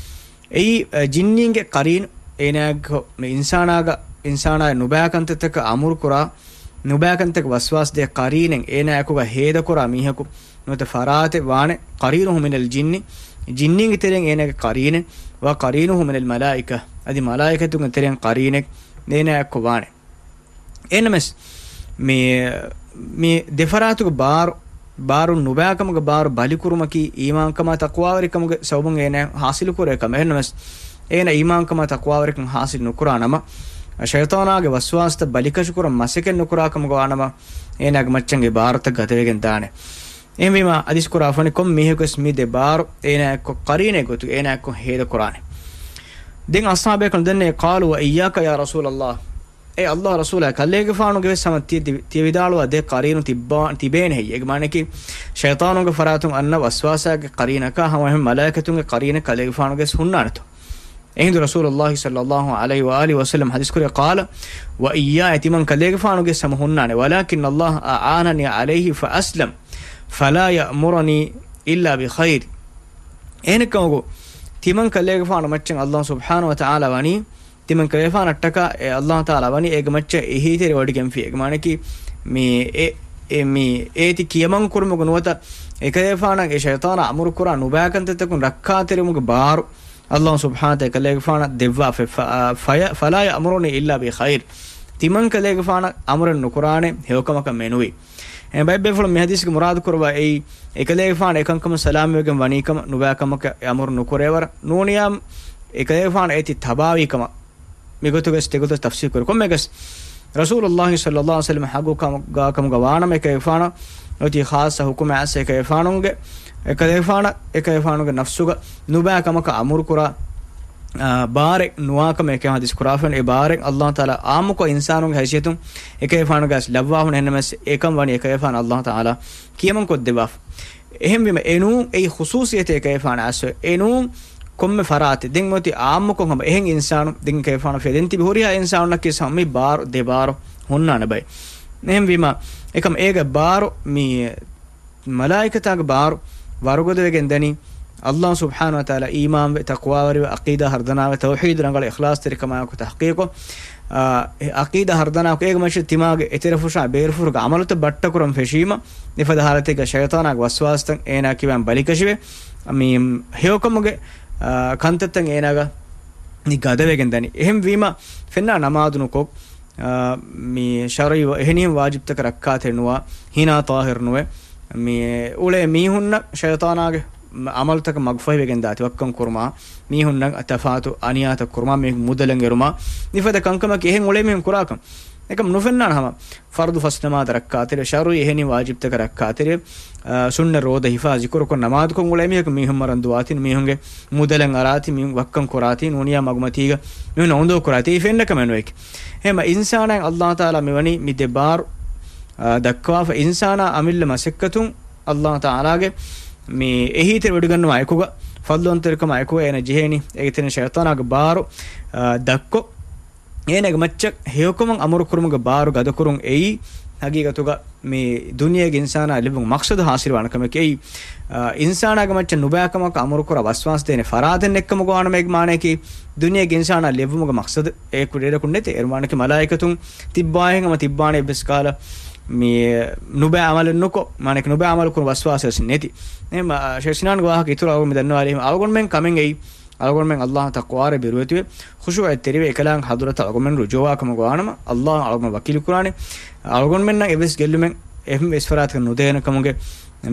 އެއީ، އަ، ޖިންނީންގެ ޤަރީނު، އޭނާއަށް މި އިންސާނާގަ، އިންސާނާއަށް ނުބައިކަންތައްތަކަށް އަމުރުކުރާ، ނުބައިކަންތަކަށް ވަސްވާސްދޭ ޤަރީނެއް އޭނާއަކުގަ ހޭދަކުރާ މީހަކު ނުވަތަ ފަރާތެއް ވާނެ. قرينه من الجن، ޖިންނީންގެ ތެރެއިން އޭނާގެ ޤަރީނެއް، وقرينه من الملائكة، އަދި މަލާއިކަތުންގެ ތެރެއިން ޤަރީނެއް އޭނާއަކު ވާނެ. އެހެންނަމަވެސް، މި، މި ދެފަރާތުގެ ބާރު، ބާރު ނުބައިކަމުގެ ބާރު ބަލިކުރުމަކީ އީމާންކަމާ ތަޤްވާވެރިކަމުގެ ސަބަބުން އޭނާ ޙާޞިލުކުރޭ ކަމެއް. އެހެންނަމަވެސް، އޭނާ އީމާންކަމާ ތަޤްވާވެރިކަން ޙާޞިލު ނުކުރާ ނަމަ، ޝައިޠާނާގެ ވަސްވާސްތައް ބަލިކަށިކުރަން މަސައްކަތް ނުކުރާ ކަމުގަ ވާ ނަމަ، އޭނާގެ މައްޗަށް އެ ބާރުތައް ގަދަވެގެން ދާނެ. އެހެންވީމާ، ޙަދީޘް ކުރާ ފަނި ކޮން މީހަކުވެސް މި ދެ ބާރު އޭނާއެއްކޮށް ޤަރީނެއް ގޮތުގަ އޭނާއެއްކޮށް ހޭދަކުރާނެ. ދެން އަޞްޙާބޭކަން ދެންނެވި، قالوا وإياك يا رسول الله. އޭ ﷲ ރަސޫލާ، ކަލޭގެފާނުގެ ވެސް ހަމަ ތި-، ތި-، ތިޔަ ވިދާޅުވާ ދެ ޤަރީނު ތިއްބާ-، ތިބޭނެ ހެއްޔޭ؟ އޭގެ މާނައަކީ، ޝައިޠާނުގެ ފަރާތުން އަންނަ ވަސްވާސާގެ ޤަރީނަކާ ހަމަ އެހެން މަލާއިކަތުންގެ ޤަރީނެއް ކަލޭގެފާނުގެ ވެސް ހުންނާނެތޯ؟ އެހިނދު ރަސޫލުﷲ ޞައްލައްލާހު ޢަލައިހި ވައާލިހި ވަސައްލަމް ޙަދީޘް ކުރޭ، قال وإياي، ތިމަން ކަލޭގެފާނުގެ ވެސް ހަމަ ހުންނާނެ، ولكن الله أعانني عليه فأسلم فلا يأمرني إلا بخير. އެހެނެއްކަމަކު، ތިމަން ކަލޭގެފާނު މައްޗަށް ﷲ ސުބްޙާނަހޫ ވަތަޢާލާ ވަނީ، ތިމަން ކަލޭގެފާނަށްޓަކާ އެ ﷲ ތަޢާލާ ވަނީ އޭގެ މައްޗަށް އެހީތެރިވޮޑިގެންފި. އޭގެ މާނައަކީ، މި އެ، އެ، މި އޭތި ކިޔަމަން ކުރުމުގެ ނުވަތަ އެކަލޭގެފާނަށް އެ ޝައިޠާނާ އަމުރުކުރާ ނުބައިކަންތައްތަކުން ރައްކާތެރިވުމުގެ ބާރު ﷲ ސުބްޙާނަހޫ ވަތަޢާލާ ކަލޭގެފާނަށް ދެއްވާފަ، ފަ-، ފަޔަ-، فلا يأمرني إلا بخير. ތިމަން ކަލޭގެފާނަށް އަމުރެއް ނުކުރާނެ ހެޔޮކަމަކަށް މެނުވީ. އެ ބައެއް ބޭފުޅުން މި ޙަދީޘްގެ މުރާދު ކުރައްވާ އެއީ، އެކަލޭގެފާނު އެކަންކަމުން ސަލާމަތްވެގެން ވަނީކަމަށް ނުބައިކަމަކަށް އެ އަމުރު ނުކުރޭވަރަށް ނޫނިޔާ، އެކަލޭގެފާނު އޭތި ތަބާވީކަމަށް މިގޮތުގަސް ތިގޮތަށް ތަފްސީލް ކުރި ކޮންމެގަސް، ރަސޫލުﷲ ޞައްލައްލާހު ޢަލައިހި ވަސައްލަމް ޙައްޤު ކަމުގަ ކަމުގަ ވާނަމަ އެކަލޭގެފާނަށް އޮތީ ޚާއްޞަ ޙުކުމެއް އައިސް އެކަލޭގެފާނުގެ، އެކަލޭގެފާނަށް، އެކަލޭގެފާނުގެ ނަފްސުގަ ނުބައި ކަމަކަށް އަމުރު ކުރާ، އާ، ބާރެއް ނުވާކަމަށް އެކަލޭގެފާނު ޙަދީޘް ކުރާފައި، އެ ބާރެއް ﷲ ތަޢާލާ ޢާއްމުކޮށް އިންސާނުންގެ ހައިސިއްޔަތުން އެކަލޭގެފާނުގެ އައިސް ލައްވާފަ ނުވޭ. އެހެންނަމަވެސް އެކަން ވަނީ އެކަލޭގެފާނަށް ﷲ ތަޢާލާ ކިޔަމަން ކޮށްދެއްވާފަ. އެހެންވީމަ އެނޫން އެއީ ޚުޞޫޞިއްޔަތެއް އެކަލޭގެފާނަށް އައިސް އެނޫން ކޮންމެ ފަރާތެއް. ދެން އޮތީ ޢާއްމުކޮށް ހަމަ އެހެން އިންސާނު ދެން އެކަލޭގެފާނަށް ފެދެން ތިބި ހުރިހާ އިންސާނުންނަކީ ހަމަ މި ބާރު ދެ ބާރު ހުންނާނެ ބައެއް. އެހެންވީމަ އެކަމަ އޭގެ ބާރު މި މަލާއިކަތާގެ ބާރު ވަރުގަދަވެގެން ދަނީ، ﷲ ސުބްޙާނަހޫ ވަތަޢާލާ އީމާންވެ، ތަޤްވާވެރިވެ، ޢަޤީދާ ހަރުދަނާވެ، ތައުޙީދު ރަނގަޅަށް އިޚްލާޞްތެރިކަމާއެކު ތަޙްޤީޤު، އާ، އެ ޢަޤީދާ ހަރުދަނާއެކު އޭގެ މައްޗަށް ތިމާގެ އެތެރެފުށާ ބޭރުފުށުގެ ޢަމަލުތައް ބައްޓަކުރަން ފެށީމަ، އެފަދަ ޙާލަތެއްގަ ޝައިޠާނާގެ ވަސްވާސްތައް އޭނާ ކިބައިން ބަލިކަށިވެ، މި ހެޔޮކަމުގެ، އާ، ކަންތައްތައް އޭނާގަ ނި ގަދަވެގެން ދަނީ. އެހެންވީމަ، ފެންނާ ނަމާދު ނުކޮށް، އާ، މި ޝަރުޢީ އެހެނިހެން ވާޖިބްތަކަށް ރައްކާތެރި ނުވާ، ހިނާ ޠާހިރު ނުވެ، މި އުޅޭ މީހުންނަށް ޝައިޠާނާގެ ޢަމަލުތަކަށް މަގުފަހިވެގެން ދާތި ވައްކަން ކުރުމާ، މީހުންނަށް ތަފާތު އަނިޔާތައް ކުރުމާ، މީހުން މުދަލެއް އެރުމާ، މިފަދަ ކަންކަމަކީ އެހެން އުޅޭ މީހުން ކުރާކަން. އެކަމް ނުފެންނާނެ ހަމަ ފަރުޟު ފަސް ނަމާދަށް ރައްކާތެރި، ޝަރުޢީ އެހެނި ވާޖިބްތަކަށް ރައްކާތެރި، އާ، ސުންނަ ރޯދަ ހިފާ ޒިކުރުކޮށް ނަމާދުކޮށް އުޅޭ މީހަކު މީހުން މަރަން ދުވާތީ، މީހުންގެ މުދަލެއް އަރާތީ، މީހުން ވައްކަން ކުރާތީ، ނޫނިޔާ މަގުމަތީގަ މީހުން އުނދޯ ކުރާތީ، އެ ފެންނަ ކަމެއް ނުވެކި. އެހެންމަ އިންސާނާއަށް ﷲ ތަޢާލާ މިވަނީ މި ދެ ބާރު، އާ، ދައްކަވާފަ. އިންސާނާ އަމިއްލަ މަސައްކަތުން ﷲ ތަޢާލާގެ މި އެހީތެރިވޮޑިގަންނަވާ އެކުގަ، ފަޟްލުވަންތަވެރިކަމާ އެކުގަ އޭނަ ޖެހޭނީ އޭގެ ތެރެއިން ޝައިޠާނާގެ ބާރު، އާ، ދަށްކޮށް، އޭނަގެ މައްޗަށް ހެޔޮކަމަށް އަމުރު ކުރުމުގެ ބާރު ގަދަކުރުން އެއީ، ހަގީގަތުގަ މި ދުނިޔޭގެ އިންސާނާ ލިބުން މަޤްޞަދު ޙާޞިލުވާނެ ކަމެކޭ. އެއީ، އާ، އިންސާނާގެ މައްޗަށް ނުބައިކަމަކަށް އަމުރުކުރާ ވަސްވާސް ދޭނެ ފަރާތެއް ނެއްކަމުގަ ވާނަމަ އޭގެ މާނައަކީ، ދުނިޔޭގެ އިންސާނާ ލެއްވުމުގެ މަޤްޞަދު އެކު ޑޭރަކުން ނެތޭ. އޭރު މާނައަކީ މަލާއިކަތުން ތިއްބާހެން ހަމަ ތިއްބާނެ އެއްވެސް ކަހަލަ މި ނުބައި ޢަމަލެއް ނުކޮށް، މާނައަކީ ނުބައި ޢަމަލު ކުރުން ވަސްވާސް ވެސް ނެތި. އެހެން، އާ، ޝޭޚް ސިނާންގެ ވާހަކަ އިތުރަށް އަޅުގަނޑު މި ދަންނަވާލީ އަޅުގަނޑުމެން ކަމެއް އެއީ، އަޅުގަނޑުމެން ﷲ އަށް ތަޤްވާވެރިވެ ބިރުވެތިވެ، ޚުޝޫޢަތްތެރިވެ، އެކަލާނގެ ޙަޟްރަތަށް އަޅުގަނޑުމެން ރުޖޫޢަކަމުގަ ވާނަމަ، ﷲ އަށް އަޅުގަނޑުމެން ވަކީލު ކުރާނެ. އަޅުގަނޑުމެންނަށް އެއްވެސް ގެއްލުމެއް އެހެން ވެސް ފަރާތަކަށް ނުދޭނެ ކަމުގެ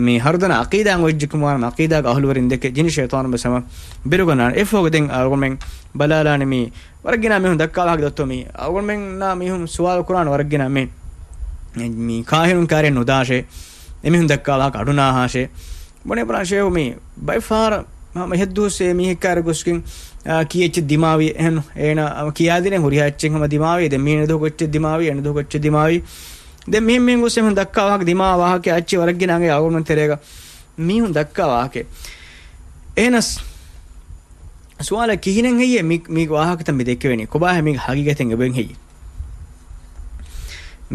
މި ހަރުދަނާ ޢަޤީދާ އޮތް ޖެހިފަ ވާނަމަ، ޢަޤީދާގެ އަހުލުވެރިން ދެކެ ޖިނި ޝައިޠާނު ވެސް ހަމަ ބިރުގަންނާނެ. އެއަށްފަހުގަ ދެން އަޅުގަނޑުމެން ބަލާލާނެ މި ވަރަށް ގިނަ މީހުން ދައްކާ ވާހަކަ ދޮއްތޯ މި އަޅުގަނޑުމެންނާ މީހުން ސުވާލު ކުރާނެ ވަރަށް ގިނަ މި، މި ކާހިނުން ކާރިއަށް ނުދާށޭ، އެމީހުން ދައްކާ ވާހަކަ އަޑު ނާހާށޭ. ބުނެ ބުނާ ޝޭހު މީ ބައެއް ފަހަރަށް ހަމަ އެހެއްދުވަސް އެ މީހެއްކާރަ ގޮސްގެން، އާ، ކީއްޗެއް ދިމާވި އެހެން އޭނަ ކިޔާދިނެ ހުރިހާ އެއްޗެއް ހަމަ ދިމާވި. ދެން މީނަ ދުވަހު އެއްޗެއް ދިމާވި، އެނަ ދުވަހު އެއްޗެއް ދިމާވި. ދެން މިހެން މިހެން ގޮސް އެހެން ދައްކާ ވާހަކަ ދިމާ ވާހަކަ އައްޗި ވަރަށް ގިނަ އަނގަ އަޅުގަނޑު ތެރޭގަ މީހުން ދައްކާ ވާހަކަ. އެހެނަސް ސުވާލަށް ކިހިނެއް ހެއްޔޭ މި، މި ވާހަކަތައް މި ދެއްކެވެނީ؟ ކޮބާހޭ މީގެ ހަގީގަތެއް އެބައިން ހެއްޔޭ؟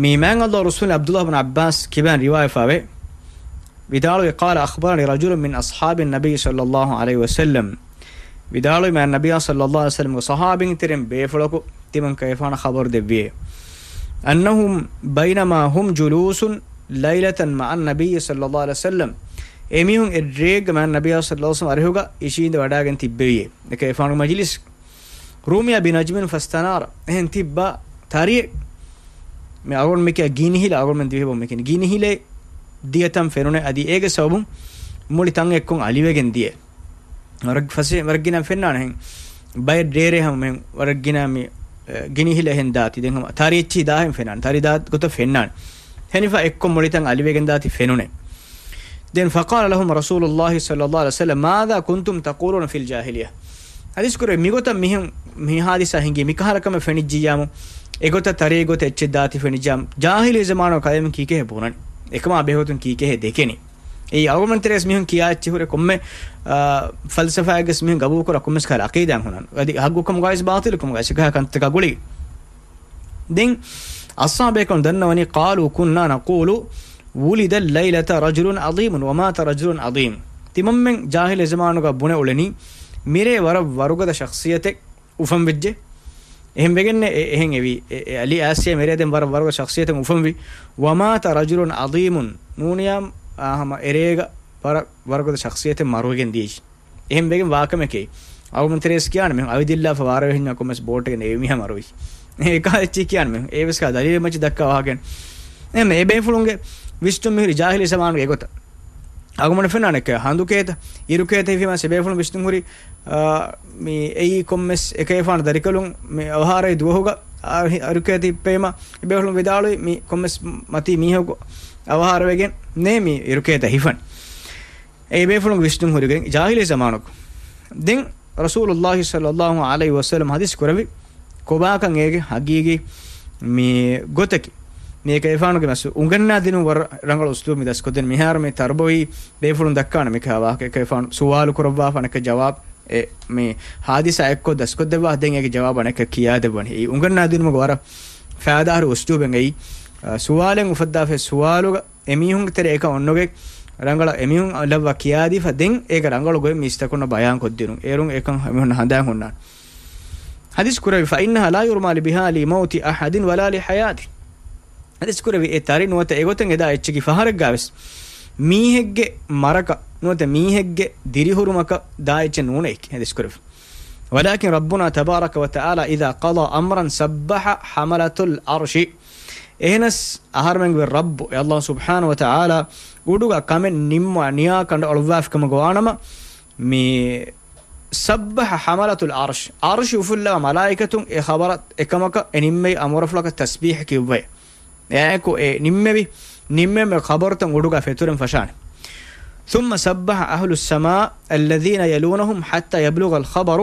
މި މާތް އަލްލާހު ރަސޫލު ޢަބްދުއްލާހް ބިން ޢައްބާސް ކިބައިން ރިވާޔަތްވެފަވޭ. ވިދާޅުވި، قال أخبرني رجل من أصحاب النبي صلى الله عليه وسلم. ވިދާޅުވި މާތް ނަބިއްޔާ ޞައްލައްލާހު ޢަލައިހި ވަސައްލަމްގެ ޞަޙާބީން ތެރެއިން ބޭފުޅަކު ތިމަން ކަލޭފާނަށް ޚަބަރު ދެއްވިއޭ. أنهم بينما هم جلوس ليلة مع النبي صلى الله عليه وسلم. އެމީހުން އެއްރޭގަ މާތް ނަބިއްޔާ ޞައްލައްލާހު ޢަލައިހި ވަސައްލަމް އަރިހުގަ އިށީނދެ ވަޑައިގެން ތިއްބެވިއޭ. އެކަލޭފާނުގެ މަޖިލިސް. رمي بنجم فاستنار. އެހެން ތިއްބާ ތަރިއެއް، މި އަޅުގަނޑު މިކިޔާ ގިނިހިލަ، އަޅުގަނޑުމެން ދިވެހި ބަހުން މިކިޔަނީ ގިނިހިލެއް ދިޔަތަން ފެނުނެ. އަދި އޭގެ ސަބަބުން މުޅި ތަން އެއްކޮށް އަލިވެގެން ދިޔަ. ވަރަށް ފަސޭ، ވަރަށް ގިނަ ފެންނާނެ ހެން. ބައެއް ރޭރޭ ހަމަ މެން ވަރަށް ގިނަ މި، އެ، ގިނިހިލަ ހެން ދާތި. ދެން ހަމަ ތަރި އެއްޗިހި ދާހެން ފެންނާނެ. ތަރި ދާ ގޮތަށް ފެންނާނެ. ހެނިފަ އެއްކޮށް މުޅި ތަން އަލިވެގެން ދާތި ފެނުނެ. ދެން فقال لهم رسول الله صلى الله عليه وسلم ماذا كنتم تقولون في الجاهلية؟ ހަދީސް ކުރެ މިގޮތަށް މިހެން މި ހާދިސާ ހިނގީ މިކަހަލަ ކަމެއް ފެނިއްޖިއްޔާމު، އެގޮތަށް ތަރި ގޮތަށް އެއްޗެއް ދާތި ފެނިއްޖާ، ޖާހިލީ ޒަމާނު ކަލޭމެން ކީކޭހޭ ބުނަނީ؟ އެކަމާ ބެހޭގޮތުން ކީކޭހޭ ދެކެނީ؟ އެއީ އަޅުގަނޑުމެން ތެރޭސް މީހުން ކިޔާ އެއްޗެއް ހުރެ ކޮންމެ، އާ، ފަލްސަފާއެއްގަސް މީހުން ގަބޫލުކުރާ ކޮންމެސް ކަހަލަ އަޤީދާއެއް ހުންނާނެ. އަދި ހައްގުކަމުގައިސް ބާޠިލުކަމުގައިސް އެކަހަ ކަންތަކާ ގުޅިގެން. ދެން އަޞްޙާބޭކަން ދަންނަވަނީ، قالوا كنا نقول ولد الليلة رجل عظيم ومات رجل عظيم. ތިމަންމެން ޖާހިލީ ޒަމާނުގަ ބުނެ އުޅެނީ، މިރޭ ވަރަށް ވަރުގަދަ ޝަޚްޞިއްޔަތެއް އުފަންވެއްޖެ. އެހެން ވެގެންނެ އެ، އެހެން އެވީ. އެ، އެ އަލީ އާސިޔާ މިރޭ ދެން ވަރަށް ވަރުގަދަ ޝަޚްޞިއްޔަތެއް އުފަންވި. ومات رجل عظيم. ނޫނިޔާ، އާ، ހަމަ އެރޭގަ ވަރަށް ވަރުގަދަ ޝަޚްޞިއްޔަތެއް މަރުވެގެން ދިޔައީ. އެހެން ވެގެން ވާކަމެކޭ. އަޅުގަނޑު ތެރޭސް ކިޔާނެ މެ އަވިދިއްލާފަ ވާރަވެހިންޏާ ކޮންމެސް ބޯޓެއްގެ ނޭވި މީހާ މަރުވި. އެކާ އެއްޗި ކިޔާނެ މެ އޭވެސް ކާ ދަލީލެއް މައްޗި ދައްކާ ވާހަކަ. އެހެން އެބޭފުޅުންގެ ވިސްނުން މިހުރި ޖާހިލީ ޒަމާނުގެ އެގޮތަށް. އަޅުގަނޑު ފެންނާނެ ކެ ހަނދު ކޭތަ، އިރު ކޭތަ ހިފީމާ އެބޭފުޅުން ވިސްނުން ހުރި، އާ، މި އެއީ ކޮންމެސް އެކަލޭފާނު ދަރިކަލުން މި އަވަހާރައި ދުވަހުގަ، އާ، އިރު ކޭތަ ހިއްޕެވީމާ އެބޭފުޅުން ވިދާޅުވި މި ކޮންމެސް މަތީ މީހަކު އަވަހާރަވެގެން ނޭ މި އިރު ކޭތަ ހިފަން. އެ ބޭފުޅުން ވިސްނުން ހުރިގެން ޖާހިލީ ޒަމާނުގަ. ދެން ރަސޫލުﷲ ޞައްލަﷲ ޢަލައިހި ވަސައްލަމް ޙަދީޘް ކުރެއްވި ކޮބާކަން އޭގެ ޙަޤީޤީ މި ގޮތަކީ. މި އެކަލޭފާނުގެ މަސް އުނގަންނާ ދިނުން ވަރަށް ރަނގަޅު އުސްލޫބު މި ދަސްކޮށްދޭނެ. މިހާރު މި ތަރުބަވީ ބޭފުޅުން ދައްކާނެ މި ކަހަލަ ވާހަކަ އެކަލޭފާނު ސުވާލު ކުރައްވާފާނެ އެކަ ޖަވާބު އެ މި ޙާދިސާ އެއްކޮށް ދަސްކޮށްދެއްވާ ދެން އޭގެ ޖަވާބު އަނެއްކަ ކިޔާދެއްވަނީ. އެއީ އުނގަންނާ ދިނުމުގެ ވަރަށް ފައިދާހުރި އުސްލޫބެއް އެއީ. އަ، ސުވާލެއް އުފައްދާފައި ސުވާލުގަ އެމީހުންގެ ތެރެއަކަށް އޮންނަގެ ރަނގަޅަށް އެމީހުން ލައްވާ ކިޔާދީފަ ދެން އޭގެ ރަނގަޅު ގޮތް މީސްތަކުންނަށް ބަޔާން ކޮށްދިނުން. އޭރުން އެކަން އެމީހުން ހަނދާން ހުންނާނެ. ޙަދީޘް ކުރެވި، فإنها لا يرمى لبها لموت أحد ولا لحياته. ޙަދީޘް ކުރެވި އެ ތަރި ނުވަތަ އެގޮތަށް އެދާ އެއްޗަކީ ފަހަރެއްގާވެސް މީހެއްގެ މަރަކަށް ނުވަތަ މީހެއްގެ ދިރިހުރުމަކަށް ދާ އެއްޗެއް ނޫނޭ އެކި. ޙަދީޘް ކުރެވި. ولكن ربنا تبارك وتعالى إذا قضى أمرا سبح حملة العرش. އެހެނަސް އަހަރުމެންގެ ރައްބު، އެ ﷲ ސުބްޙާނަހޫ ވަތަޢާލާ އުޑުގަ ކަމެއް ނިންމާ، ނިޔާ ކަނޑައަޅުއްވާފިކަމުގަ ވާނަމަ، މި سبح حملة العرش، ޢަރުޝު އުފުއްލާ މަލާއިކަތުން އެ ޚަބަރަށް އެކަމަކަށް އެ ނިންމެވި އަމުރަފުޅަކަށް ތަސްބީޙަ ކިޔުއްވައޭ. އެއާއެކު އެ ނިންމެވި، ނިންމެވި ޚަބަރުތައް އުޑުގަ ފެތުރެން ފަށާނެ. ثم سبح أهل السماء الذين يلونهم حتى يبلغ الخبر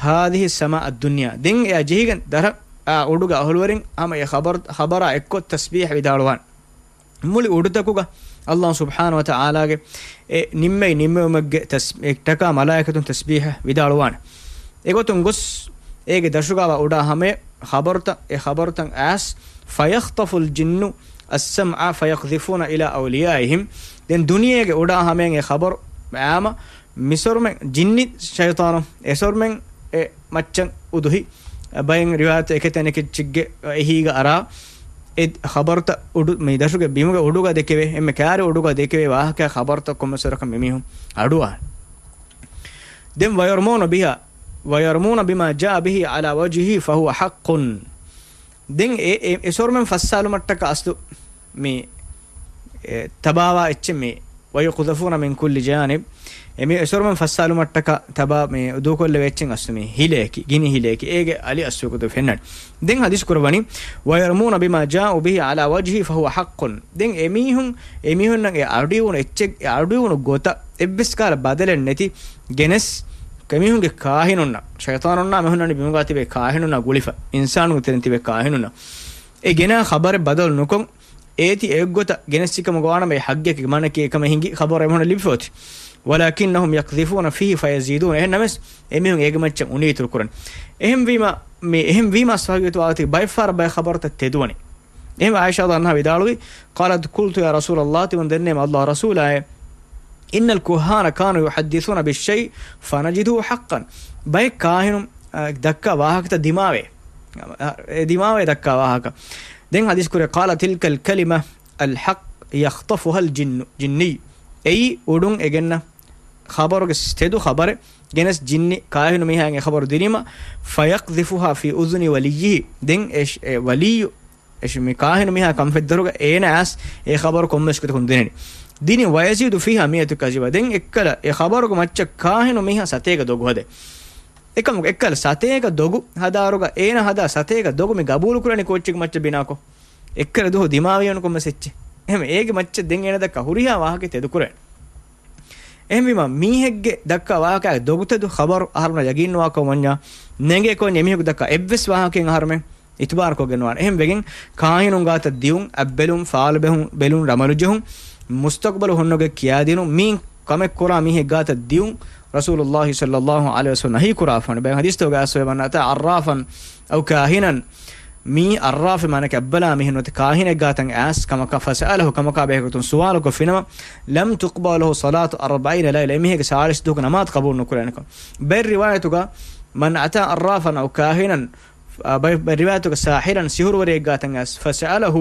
هذه السماء الدنيا. ދެން އެއާ ޖެހިގެން ދަރަ، އާ، އުޑުގެ އަހުލުވެރިން ހަމަ އެ ޚަބަރު، ޚަބަރާ އެއްކޮށް ތަސްބީޙަ ވިދާޅުވާނެ. މުޅި އުޑުތަކުގަ ﷲ ސުބްޙާނަހޫ ވަތަޢާލާގެ އެ ނިންމެވި ނިންމެވުމެއްގެ ތަސް-، އެއްޓަކާ މަލާއިކަތުން ތަސްބީޙަ ވިދާޅުވާނެ. އެގޮތުން ގޮސް އޭގެ ދަށުގަވާ އުޑާ ހަމަޔަށް ޚަބަރުތައް، އެ ޚަބަރުތައް އައިސް، فيخطف الجن السمع فيقذفون إلى أوليائهم. ދެން ދުނިޔޭގެ އުޑާ ހަމަޔަށް އެ ޚަބަރު އައިމަ މިސޮރުމެން ޖިންނި ޝައިޠާނު އެސޮރުމެން އެ މައްޗަށް އުދުހި. ބައެއް ރިވާޔަތު އެކެތަ އަނެކެއްޗެއްގެ އެހީގަ އަރާ އެ ޚަބަރުތައް އުޑު، މި ދަށުގެ ބިމުގެ އުޑުގަ ދެކެވޭ، އެންމެ ކާރި އުޑުގަ ދެކެވޭ ވާހަކަ ޚަބަރުތައް ކޮންމެސް ވަރަކަށް މި މީހުން އަޑުއާން. ދެން ويرمون بها، ويرمون بما جاء به على وجهه فهو حق. ދެން އެ، އެ، އެ ސޮރުމެން ފައްސާލުމަށްޓަކަ އަސްލު މި، އެ، ތަބާވާ އެއްޗެއް މި ويقذفون من كل جانب. އެމީ އެސޮރުމަން ފައްސާލުމަށްޓަކާ ތަބާ މި ދޫކޮށްލެވޭ އެއްޗެއް އަސްލު މީ ހިލައަކީ، ގިނި ހިލައަކީ. އޭގެ އަލި އަސްލު ގޮތުގަ ފެންނަނީ. ދެން ޙަދީޘް ކުރައްވަނީ، ويرمون بما جاءوا به على وجهه فهو حق. ދެން އެމީހުން، އެމީހުންނަށް އެ އަޑުއިވުނު އެއްޗެއް، އެ އަޑުއިވުނު ގޮތަށް އެއްވެސް ކަހަލަ ބަދަލެއް ނެތި ގެނެސް، އެމީހުންގެ ކާހިނުންނަށް، ޝައިޠާނުންނާ މި ހުންނަނީ ބިމުގާ ތިބޭ ކާހިނުންނާ ގުޅިފަ، އިންސާނުންގެ ތެރެއިން ތިބޭ ކާހިނުންނަށް އެ ގެނާ ޚަބަރެއް ބަދަލު ނުކޮށް، އޭތި އެއްގޮތަށް ގެނެސްސިކަމުގަ ވާނަމަ އެ ޙައްޤެއް މާނައަކީ އެކަމަށް ހިނގި ޚަބަރު އެމީހުންނަށް ލިބިފަ އޮތީ. ولكنهم يقذفون فيه فيزيدون. އެހެން ނަމަވެސް އެމީހުން އޭގެ މައްޗަށް އުނި އިތުރު ކުރަން. އެހެން ވީމަ، މި އެހެން ވީމަ އަސްލު ހަގީގަތު ވާގޮތަކީ ބައެއް ފަހަރަށް ބައެއް ޚަބަރުތައް ތެދުވަނީ. އެހެން ޢާއިޝާ ރަޟިޔަﷲ ޢަންހާ ވިދާޅުވި، قالت قلت يا رسول الله، ތިމަން ދެންނެވި ﷲ ރަސޫލާއޭ، إن الكهان كانوا يحدثون بالشيء فنجده حقا. ބައެއް ކާހިނުން، އަ، ދައްކާ ވާހަކަތައް ދިމާވޭ. އަ، އެ ދިމާވޭ ދައްކާ ވާހަކަ. ދެން ޙަދީޘް ކުރޭ، قال تلك الكلمة الحق يخطفها الجن، ޖިންނީ. އެއީ އުޑުން އެ ގެންނަ ޚަބަރުގެ ތެދު ޚަބަރެއް ގެނެސް ޖިންނި ކާހިނު މީހާއަށް އެ ޚަބަރު ދިނީމަ، فيقذفها في أذن وليه. ދެން އެ، އެ ވަލިއްޔު އެ މި ކާހިނު މީހާ ކަންފަތްދަރުގަ އޭނަ އައިސް އެ ޚަބަރު ކޮންމެސް ގޮތަކުން ދެނެނީ. ދިނީ، ويزيد فيها مئة كذبة. ދެން އެއްކަލަ އެ ޚަބަރުގެ މައްޗަށް ކާހިނު މީހާ ސަތޭކަ ދޮގު ހަދޭ. އެކަމަކު އެއްކަލަ ސަތޭކަ ދޮގު ހަދާއިރުގަ އޭނަ ހަދާ ސަތޭކަ ދޮގު މި ގަބޫލު ކުރަނީ ކޯއްޗެއްގެ މައްޗަށް ބިނާކޮށް؟ އެއްކަލަ ދުވަހު ދިމާވިޔަނު ކޮންމެސް އެއްޗެއް. އެހެން އޭގެ މައްޗަށް ދެން އޭނަ ދައްކާ ހުރިހާ ވާހަކައެއް ތެދުކުރޭ. އެހެންވީމަ، މީހެއްގެ ދައްކާ ވާހަކައިގެ ދޮގުތެދު ޚަބަރު އަހަރުމެން ޔަގީންނުވާކަމަށް ވަންޏާ، ނޭނގޭ ކޮން އެމީހަކު ދައްކާ އެއްވެސް ވާހަކައެއް އަހަރުމެން އިތުބާރުކޮށްގެން ނުވާނެ. އެހެން ވެގެން، ކާހިނުން ގާތަށް ދިޔުން، އަތްބެލުން، ފާލުބެހުން، ބެލުން، ރަމަލުޖެހުން، މުސްތަޤްބަލު ހުންނަގެ ކިޔާދިނުން، މީން ކަމެއް ކުރާ މީހެއް ގާތަށް ދިޔުން، ރަސޫލުﷲ ޞައްލަﷲ ޢަލައިހި ވަސައްލަމަ ނަހީ ކުރާފާނެ. ބައެއް ޙަދީޘްތަކުގަ އައިސްފަ ވަންޏާ، من أتى عرافا أو كاهنا، މީ ޢައްރާފެއް މާނައަކީ އަތްބަލާ މީހެއް ނުވަތަ ކާހިނެއް ގާތަށް އައިސް ކަމަކާ، فسأله، ކަމަކާ ބެހޭގޮތުން ސުވާލުކޮށްފިނަމަ، لم تقبل له صلاة أربعين ليلة، އެމީހެއްގެ ސާޅީސް ދުވަހުގެ ނަމާދު ޤަބޫލު ނުކުރޭނެކަން. ބައެއް ރިވާޔަތުގަ، من أتى عرافا أو كاهنا، އަ، ބައެއް، ބައެއް ރިވާޔަތުގަ ساحرا، ސިހުރުވެރިއެއް ގާތަށް އައިސް، فسأله،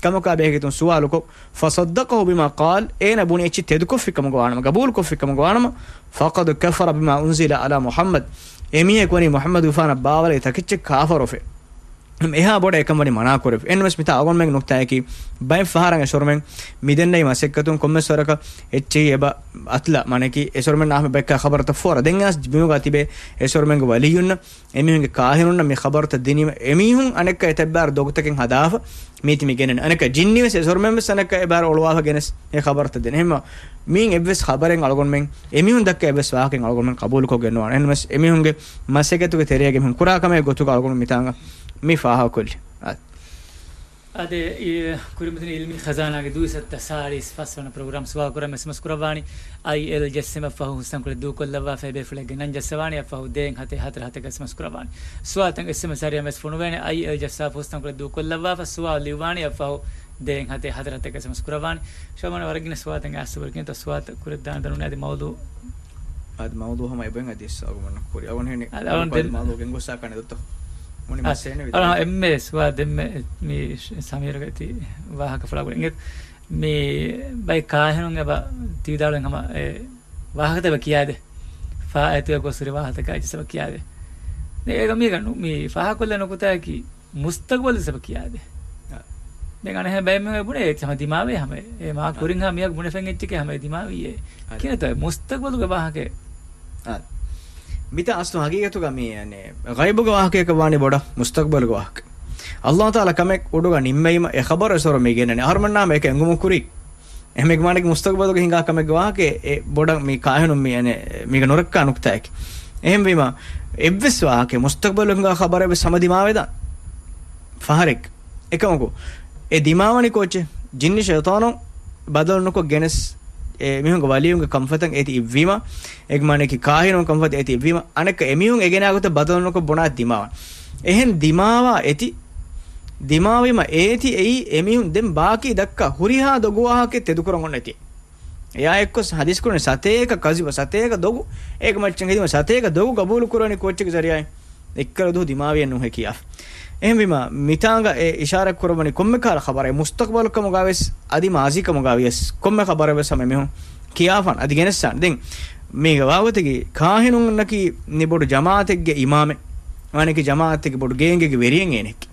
ކަމަކާ ބެހޭގޮތުން ސުވާލުކޮށް، فصدقه بما قال، އޭނަ ބުނި އެއްޗި ތެދުކޮށްފި ކަމުގަ ވާނަމަ، ގަބޫލުކޮށްފި ކަމުގަ ވާނަމަ، فقد كفر بما أنزل على محمد، އެމީހަކު ވަނީ މުޙައްމަދުގެފާނަށް ބާވައިލި ތަކެއްޗެއް ކާފަރުވެފަ. އެހާ ބޮޑަށް އެކަން ވަނީ މަނާކުރެވި. އެހެންނަމަވެސް މިތާ އަޅުގަނޑުމެންގެ ނުކްތާއަކީ، ބައެއް ފަހަރަށް އެސޮރުމެން މިދެންނެވި މަސައްކަތުން ކޮންމެސް ވަރަކަށް އެއްޗެހި އެބަ އަތުލާ، މާނައަކީ އެސޮރުމެން އާ ބައެއްކާ ޚަބަރުތައް ފޯރާ. ދެން އައިސް ބިމުގަ ތިބޭ އެސޮރުމެންގެ ވަލިއްޔުންނަށް، އެމީހުންގެ ކާހިނުންނަށް މި ޚަބަރުތައް ދިނީމަ، އެމީހުން އަނެއްކާ އެތައްބާރު ދޮގުތަކެއް ހަދާފަ، މީތި މި ގެނެން. އަނެއްކާ ޖިންނިވެސް އެސޮރުމެންވެސް އަނެއްކާ އެބާރު އޮޅުވާފަ ގެނެސް އެ ޚަބަރުތައް ދެން. އެހެންމަ މީން އެއްވެސް ޚަބަރެއް އަޅުގަނޑުމެން، އެމީހުން ދައްކާ އެއްވެސް ވާހަކައެއް އަޅުގަނޑުމެން ޤަބޫލުކޮށްގެން ނުވާނެ. އެހެންނަމަވެސް އެމީހުންގެ މަސައްކަތުގެ ތެރޭގަ އެމީހުން ކުރާ ކަމެއް ގޮތުގަ އަޅުގަނޑު މިތާނގަ މި ފާހަގަކޮށްލީ. އާ. އާދެ، އި، ކުރިމަތިން އިލްމީ ޚަޒާނާގެ ދުއިސައްތަ ސާޅީސް ފަސް ވަނަ ޕްރޮގްރާމް ސުވާލު ކުރަން އެސްއެމްއެސް ކުރައްވާނީ. އައިއެލް ޖައްސަމެ ފަހު ހުސްތަންކޮޅެއް ދޫކޮށްލައްވާފަ އެބޭފުޅެއްގެ ނަން ޖައްސަވާނީ އަށްފަހު ދޭއް ހަތެއް ހަތަރު ހަތެއް އެސްއެމްއެސް ކުރައްވާނީ. ސުވާލުތައް އެސްއެމްއެސް ޒަރީއާ ވެސް ފޮނުވޭނެ. އައިއެލް ޖައްސާފަ ހުސްތަންކޮޅެއް ދޫކޮށްލައްވާފަ ސުވާލު ލިޔުއްވާނީ އަށްފަހު ދޭއް ހަތެއް ހަތަރު ހަތެއް އެސްއެމްއެސް ކުރައްވާނީ. ޝަމާން ވަރަށް ގިނަ ސުވާލުތައް އައިސް ވަރަށް ގިނަ ސުވާލުތައް ކުރެއްވިދާނެ ދަންނަވަން އަދި މައުޟޫ އަދި މައުޟޫ ހަމަ އެބައިން އަދި އަޅުގަނޑު ކުރި އަޅުގަނޑު ހެނެއް އަޅުގަނޑު ދެން މައުޟޫ ގެންގޮސްސާ ކަނެ ދޮތޯ. މުނި އަ، މަސޭނެ އަޅުގަނޑު ވިދާޅުވި. އެންމެ ސުވާލު ދެންމެ މި ސަމީރުގެ ތި ވާހަކަ ފުޅާ ގުޅި އިނގޭ. މި ބައި ކާހިނުން އެބަ ތި ވިދާޅުވި ހަމަ އެ ވާހަކަތައް އެބަ ކިޔާދޭ. ފާއިތުގަ ގޮސް ހުރި ވާހަކަތަކާ އެއްޗެއް އެބަ ކިޔާދޭ. ދެން އޭގަ މީގަ ނު-، މި ފާހަގަކޮށްލާ ނުކުތާއަކީ މުސްތަގްބަލު ސަބަ ކިޔާދޭ. އާ. ދެން އަނެއްހެން ބައެއް މީހުން ބުނޭ އެ ހަމަ ދިމާވޭ ހަމަ އެ މާ އާ. ކުރިން ހަމަ މީހަކު ބުނެފެން އެއްޗެކޭ ހަމަ އެ ދިމާވީ އެ. އާ. ކިނަތޯ މުސްތަގްބަލުގެ ވާހަކަ. އާ. މިތާ އަސްލު ހަގީގަތުގަ މީ އަނެ ޣައިބުގެ ވާހަކަޔަކަށް ވާނީ ބޮޑަށް މުސްތަގްބަލުގެ ވާހަކަ. އައްލާހު ތަޢާލާ ކަމެއް އުޑުގަ ނިންމެވީމަ އެ ޚަބަރު އެސޮރު މި ގެންނަނީ. އަހަރުމެންނާ ހަމަ އެކަ އެނގުމުން ކުރީ. އެހެން މާނައަކީ މުސްތަގްބަލުގަ ހިނގާ ކަމެއްގެ ވާހަކަ އެ ބޮޑަށް މި ކާހިނުން މި އަނެ މީގަ ނުރައްކާ ނުކްތާއެކެ. އެހެންވީމަ، އެއްވެސް ވާހަކަ މުސްތަގްބަލު ހިނގާ ޚަބަރެއް ވެސް ހަމަ ދިމާވެދާނެ. ފަހަރެއް. އެކަމަކު، އެ ދިމާވަނީ ކޯއްޗެއް؟ ޖިންނި ޝައިޠާނު ބަދަލު ނުކޮށް ގެނެސް، އެ މީހުންގެ ވަލިއުންގެ ކަންފަތަށް އޭތި އިއްވީމަ، އެ މާނައަކީ ކާހިނުން ކަންފަތަށް އޭތި އިއްވީމަ، އަނެއްކާ އެ މީހުން އެ ގެނާ ގޮތަށް ބަދަލު ނުކޮށް ބުނާ ދިމާވަން. އެހެން ދިމާވާ އޭތި، ދިމާވީމަ އޭތި އެއީ އެ މީހުން ދެން ބާކީ ދައްކާ ހުރިހާ ދޮގު ވާހަކައެއް ތެދުކުރަން އޮންނަ އޭތި. އެއާ އެއްކޮށް ޙަދީޘް ކުރަނީ ސަތޭކަ ކަޒިބަ، ސަތޭކަ ދޮގު، އޭގެ މައްޗަށް ހެދީމަ ސަތޭކަ ދޮގު ގަބޫލު ކުރަނީ ކޯއްޗެއްގެ ޒަރީއާއިން؟ އެއްކަލަ ދުވަހު ދިމާވިޔަ ނުހެކިޔާ. އެހެންވީމަ، މިތާނގަ އެ އިޝާރަތް ކުރައްވަނީ ކޮންމެ ކަހަލަ ޚަބަރެއް، މުސްތަޤްބަލު ކަމުގަވެސް އަދި މާޒީ ކަމުގަވިޔަސް ކޮންމެ ޚަބަރެއް ވެސް ހަމަ މީހުން ކިޔާފާން އަދި ގެނެއްސާން. ދެން މީގެ ވާގޮތަކީ ކާހިނުންނަކީ މި ބޮޑު ޖަމާޢަތެއްގެ އިމާމެއް، މާނައަކީ ޖަމާޢަތެއްގެ ބޮޑު ގޭންގެއްގެ ވެރިއެއް އޭނައަކީ.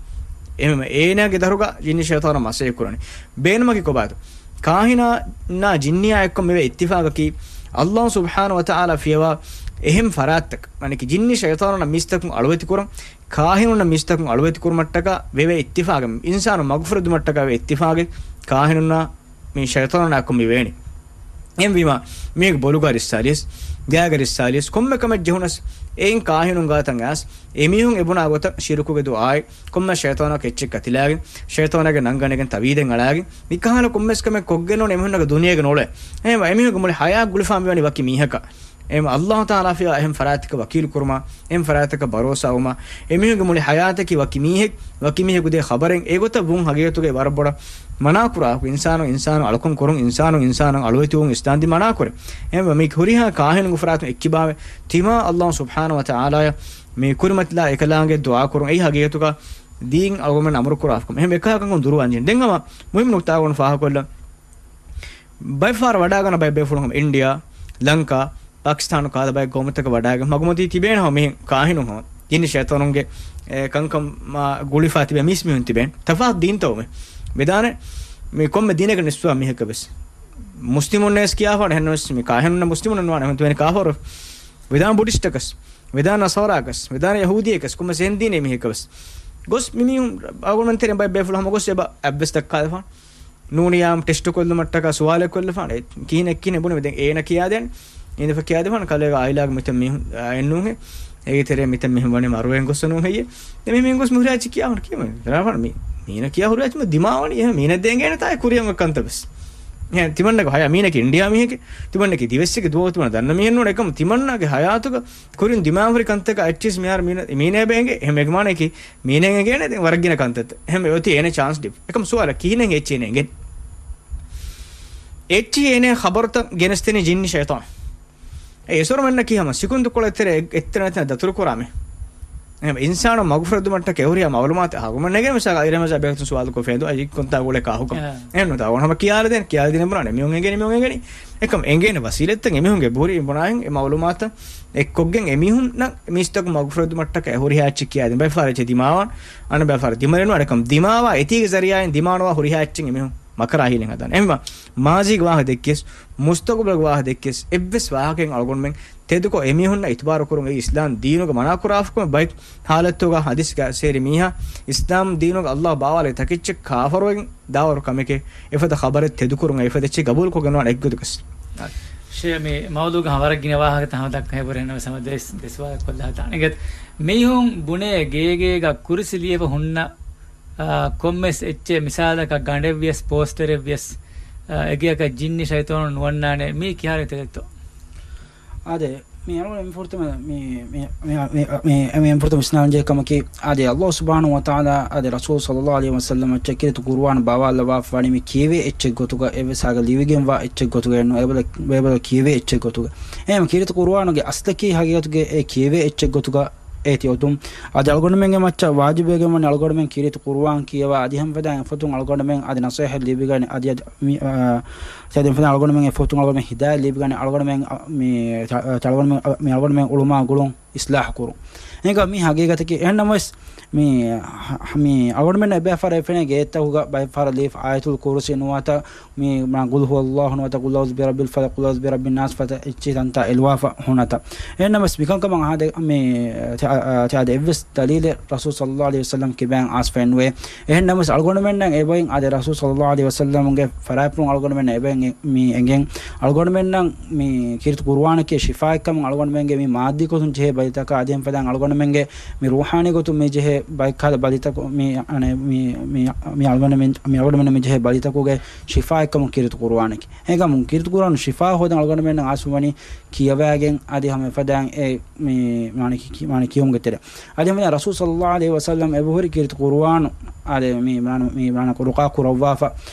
އެހެންވީމަ އޭނާގެ ދަށުގަ ޖިންނި ޝައިޠާނު މަސައްކަތް ކުރަނީ. ބޭނުމަކީ ކޮބާތޯ؟ ކާހިނާ ޖިންނިޔާ އެއްކޮށް މިވޭ އިއްތިފާގަކީ، އައްލާހު ސުބްޙާނަހު ވަތަޢާލާ ފިޔަވާ އެހެން ފަރާތްތަކަށް، މާނައަކީ ޖިންނި ޝައިޠާނުންނަށް މީސްތަކުން އަޅުވެތިކުރަން، ކާހިނުންނަށް މީސްތަކުން އަޅުވެތިކުރުމަށްޓަކާ ވެވޭ އިއްތިފާގެއް، އިންސާނުން މަގުފުރެދުމަށްޓަކާ ވެވޭ އިއްތިފާގެއް ކާހިނުންނާ މި ޝައިޠާނުންނާ އެއްކޮށް މި ވޭނެ. އެހެންވީމާ، މީގެ ބޮލުގާ ރިއްސާލިޔަސް، ގާގަ ރިއްސާލިޔަސް، ކޮންމެ ކަމެއް ޖެހުނަސް، އެއިން ކާހިނުން ގާތަށް އައިސް، އެމީހުން އެބުނާ ގޮތަށް ޝިރުކުގެ ދުޢާއެއް، ކޮންމެ ޝައިޠާނަކު އެއްޗެއް ކަތިލާގެން، ޝައިޠާނާގެ ނަންގަނެގެން ތަވީދެއް އަޅާގެން، މިކަހަލަ ކޮންމެސް ކަމެއް ކޮށްގެން ނޫން އެމީހުންނަކަށް ދުނިޔޭގަ ނޫޅޭ. އެހެންވެ، އެމީހުންގެ މުޅި ޙަޔާތް ގުޅިފާ މިވަނީ ވަކި މީހަކަށް. އެހެންވެ، އައްލާހު ތަޢާލާ ފިޔަވާ އެހެން ފަރާތްތަކަށް ވަކީލު ކުރުމާ، އެހެން ފަރާތްތަކަށް ބަރޯސާވުމާ، އެމީހުންގެ މުޅި ޙަޔާތަކީ ވަކި މީހެއް، ވަކި މީހަކު ދޭ ޚަބަރެއް، އެގޮތަށް ވުން ހަގީގަތުގައި ވަރަށް ބޮޑަށް މަނާކުރާ، އިންސާނުން އިންސާނުން އަޅުކަން ކުރުން، އިންސާނުން އިންސާނުން އަޅުވެތިވުން އިސްލާމް ދީން މަނާކުރޭ. އެހެންވެ، މި ހުރިހާ ކާހިނުންގެ ފަރާތުން އެއްޗިބާވެ، ތިމާ އައްލާހު ސުބްޙާނަހު ވަތަޢާލާއަށް މި ކުރިމަތިލާ އެކަލާނގެ ދުޢާ ކުރުން، އެއީ ހަގީގަތުގަ ދީން އަޅުގަނޑުމެން އަމުރު ކުރާ ކަމެއް. އެހެން އެކަހަލަ ކަންކަން ދުރުވާން ޖެހޭ. ދެން ހަމަ މުހިންމު ނުކުތާ ގުޅުން ފާހަގަކޮށްލަން. ބައެއް ފަހަރަށް ވަޑާގަންނަ ބައެއް ބޭފުޅުން ހަމަ އިންޑިއާ، ލަންކާ، ޕާކިސްތާނު ކަހަލަ ބައެއް ގައުމުތަކަށް ވަޑާގެން މަގުމަތީ ތިބޭނެ ހަމަ މިހެން ކާހިނުން ހަމަ ޖިންނި ޝައިޠާނުންގެ، އެ، ކަންކަން މާ ގުޅިފާ ތިބޭ މީސްމީހުން ތިބޭނެ. ތަފާތު ދީންތައް ވުމެ. ވެދާނެ މި ކޮންމެ ދީނެއްގެ ނިސްބަތް މީހަކަށް ވެސް. މުސްލިމުންނޭސް ކިޔާފާނެ އެހެންނަމަވެސް މި ކާހިނުންނަށް މުސްލިމުން ނުވާނެ އެހެން ތިބޭނެ ކާފަރު. ވެދާނެ ބުޑިސްޓަކަސް. ވެދާނެ ނަޞާރާކަސް. ވެދާނެ ޔަހޫދީއަކަސް. ކޮންމެސް އެހެން ދީނެއް މީހަކަށް ވެސް. ގޮސް މި މީހުން އަޅުގަނޑުމެން ތެރެއިން ބައެއް ބޭފުޅުން ހަމަ ގޮސް އެބަ އަތްވެސް ދައްކާލަފާނެ. ނޫނިޔާ ޓެސްޓު ކޮށްލުމަށްޓަކާ ސުވާލެއް ކޮށްލަފާނެ. ކިހިނެއް ކިހިނެއް ބުނެ ދެން އޭނަ ކިޔާދޭން. އިނދެފަ ކިޔާދެފާނެ ކަލޭގެ އާއިލާގެ މިތަން މީހުން އެއްނޫހެ. އޭގެ ތެރޭ މިތަން މީހުން ވަނީ މަރުވެގެން ގޮއްސަ ނޫން ހެއްޔޭ. ދެން މި މީހުން ގޮސް މި ހުރިހާ އެއްޗެއް ކިޔާފާނެ ކިޔަމަ. ދެން މީނަ ކިޔާ ހުރިހާ އެއްޗެއް ދިމާވަނީ. އެހެން މީނަ ދޭނގޭނެ ތާއެއް ކުރިއަށް ކަންތައް ވެސް. އެހެން ތިމަންނަގެ ހަޔާ މީނަކީ އިންޑިއާ މީހެކޭ. ތިމަންނަކީ ދިވެއްސެއްގެ ދުވަހު ތިމަންނަ ދަންނަ މީހެއް ނޫން. އެކަމު ތިމަންނަގެ ހަޔާތުގަ ކުރިން ދިމާވެރި ކަންތަކާ އެއްޗިސް މިހާރު މީނަ، މީނައޭ ބޭނގެ. އެހެން އެގެ މާނައަކީ މީނައަށް އެނގޭނެ ދެން ވަރަށް ގިނަ ކަންތައްތައް. އެހެން އޮތީ އޭނަ ޗާންސް ދީފަ. އެކަމު ސުވާލަކީ ކިހިނެއް އެއްޗެއް އޭނަ އެނގެން. އެއްޗިހި އޭނަ ޚަބަރުތައް ގެނެސްދެނީ ޖިންނި ޝައިޠާން. އެ އެސޮރުމެންނަކީ ހަމަ ސިކުންދުކޮޅެއް ތެރޭ އެއް-، އެއްތަނަށް އެތަނަށް ދަތުރުކުރާމެ. އެހެން އިންސާނު މަގުފުރެދުމަށްޓަކައި އެހުރިހާ މައުލޫމާތު އަހަގުމަން ނެގެން މިސާލަށް އިރަމަޒާ ބޭކަތުން ސުވާލުކޮށް ފޭދު އައި ކޮންތާ ގުޅޭ ކާހުކަން. އެ. އެހެން ނުތާ އޮން ހަމަ ކިޔާލަދޭން، ކިޔާލަދީނެ ބުނާނެ މިއޮން އެނގެނީ، މިއޮން އެނގެނީ. އެކަމް އެނގޭނެ ވަސީލަތްތައް އެމީހުންގެ ބުރި ބުނާހެން އެ މައުލޫމާތަށް އެއްކޮށްގެން އެމީހުންނަށް މީސްތަކު މަގުފުރެދުމަށްޓަކައި ހުރިހާ އެއްޗެއް ކިޔާދޭން. ބައެއް ފަހަރަށް އެއްޗެއް ދިމާވާން، އަނެއް ބައެއް ފަހަރަށް ދިމަލެއް ނުވާނެ. އެކަމް ދިމާވާ އެތީގެ ޒަރީއާއިން ދިމާނުވާ ހުރިހާ އެއްޗެއް އެމީހުން މަކަރާ ހީލަން ހަދާނެ. އެހެންވީމާ، މާޒީގެ ވާހަކަ ދެއްކިޔަސް، މުސްތަގުބަލުގެ ވާހަކަ ދެއްކިޔަސް، އެއްވެސް ވާހަކައެއް އަޅުގަނޑުމެން ތެދުކޮށް އެމީހުންނަށް އިތުބާރު ކުރުން އެއީ އިސްލާމް ދީނުގަ މަނާކުރާފަކުމެ. ބައެއް ހާލަތުގަ ހަދީސްގަ އައިސޭރި މީހާ އިސްލާމް ދީނުގަ އައްލާހު ބާވާލެއް ތަކެއްޗެއް ކާފަރުވެގެން ދާވަރު ކަމެކޭ. އެފަދަ ޚަބަރެއް ތެދުކުރުން އެފަދަ އެއްޗެއް ގަބޫލުކޮށްގެން ނުވާނެ އެއްގޮތަކަސް. ޝޭ، މި މައުލޫގަ ވަރަށް ގިނަ ވާހަކަތައް ހަމަ ދައްކަން ހެބުރޭ ނަމަ ސަމަ ދެސް، ދެސް ވާހަކަ ކޮށްލާ ހަދާނެ. އިނގޭތަ؟ މީހުން ބުނޭ ގޭގޭގަ ކުރުސި ލިޔެފަ ހުންނަ އާ، ކޮންމެސް އެއްޗެއް މިސާލަކަށް ގަނޑެއްވިޔަސް، ޕޯސްޓަރެއްވިޔަސް، އާ، އެގެއަކަށް ޖިންނި ޝައިޠާނުން ނުވަންނާނެ. މީ ކިހާރެއް ތެދެއްތޯ؟ އާދެ، މި އަޅުގަނޑު މި ފުރަތަމަ މި، މި، މި، މި، މި ފުރަތަމަ ވިސްނާން ޖެހޭ ކަމަކީ، އާދެ، އައްލާހު ސުބްޙާނަހު ވަތަޢާލާ، އާދެ، ރަސޫލު ޞައްލައްލާހު ޢަލައިހި ވަސައްލަމަށްޓަކާ ކީރިތި ޤުރުއާން ބާވާލައްވާފަ ވަނީ މި ކިޔެވޭ އެއްޗެއް ގޮތުގަ، އެއްވެސް ހާގަ ލިޔެވިގެންވާ އެއްޗެއް ގޮތުގައެއް ނޫން، އެބަ، އެބަ ކިޔެވޭ އެއްޗެއް ގޮތުގަ. އެހެން ކީރިތި ޤުރުއާނުގެ އަސްލަކީ ހަގީގަތުގައި އެ ކިޔެވޭ އެއްޗެއް ގޮތުގަ އޭތި އޮތުން. އަދި އަޅުގަނޑުމެންގެ މައްޗަށް ވާޖިބުވެގެން ވަނީ އަޅުގަނޑުމެން ކީރިތި ޤުރުއާން ކިޔަވާ، އަދި ހަމަ ފަދައިން އެފަދުން އަޅުގަނޑުމެން އަދި ނަޞޭޙަތް ލިބިގަނެ، އަދި، އަދި މި، އާ، އަދި އެފަދައިން އަޅުގަނޑުމެން އެފަދުން އަޅުގަނޑުމެން ހިދާޔަތް ލިބިގަނެ، އަޅުގަނޑުމެން، އަ، މި، ތަ-، ތަ-، އަޅުގަނޑުމެން، އަ، މި އަޅުގަނޑުމެން އުޅުމާ ގުޅުން އިސްލާޙު ކުރުން. އެހެންކަމުން މީ ހަގީގަތަކީ އެހެންނަމަވެސް، މި، މި އަޅުގަނޑުމެންނަށް އެބައިފަރާތް ފެނޭ ގެއެއްތަކުގަ ބައެއްފަހަރަށް ލިޔެފަ އާޔަތުލް ކުރުސީ ނުވަތަ މި މާ ޤުލް ހުވައްލާހު ނުވަތަ ޤުލް އަޢޫޛު ބިރައްބިލް ފަލަޤް، ޤުލް އަޢޫޛު ބިރައްބިން ނާސް ފަދަ އެއްޗިހި ތަންތާ އެލުވާފަ ހުންނަތަ. އެހެންނަމަވެސް މިކަންކަމަށް އާދެ، މި، ތި-، އާ، ތި-، އާދެ އެއްވެސް ދަލީލެއް ރަސޫލު ޞައްލައްލާހު ޢަލައިހި ވަސައްލަމް ކިބައިން އައިސްފައެއް ނުވޭ. އެހެންނަމަވެސް އަޅުގަނޑުމެންނަށް އެބައިން އާދެ ރަސޫލު ޞައްލައްލާހު ޢަލައިހި ވަސައްލަމްގެ ފަރާތްޕުޅުން އަޅުގަނޑުމެން އެބައިން މި އެނގެން. އަޅުގަނޑުމެންނަށް މި ކީރިތި ޤުރުއާނަކީ ޝިފާއެއްކަމުން އަޅުގަނޑުމެންގެ މި މާއްދީ ގޮތުން ޖެހޭ ބަލިތަކާ އަދި ހަމަ ފަދައިން އަޅުގަނޑުމެންގެ މި ރޫޙާނީ ގޮތުން މި ޖެހޭ ބައިކާލަ ބަލިތަކު މި، އަނެ، މި، މި، މި އަޅުގަނޑުމެން، މި އަޅުގަނޑުމެން މި ޖެހޭ ބަލިތަކުގެ ޝިފާއެއްކަމުން ކީރިތި ޤުރުއާނަކީ. އެހެންކަމުން ކީރިތި ޤުރުއާނު ޝިފާ ހޯދަން އަޅުގަނޑުމެންނަށް އައިސްފަ ވަނީ ކިޔަވައިގެން އަދި ހަމަ ފަދައިން އެ މި މާނަ ކި-، ކި-، މާނަ ކިޔުމުގެ ތެރެ. އަދި ހަމަ ރަސޫލު ޞައްލައްލާހު ޢަލައިހި ވަސައްލަމް އެބަހުރި ކީރިތި ޤުރުއާނު އާދެ މި މާނަ، މި މާނަ ރުޤާ ކުރައްވާފަ،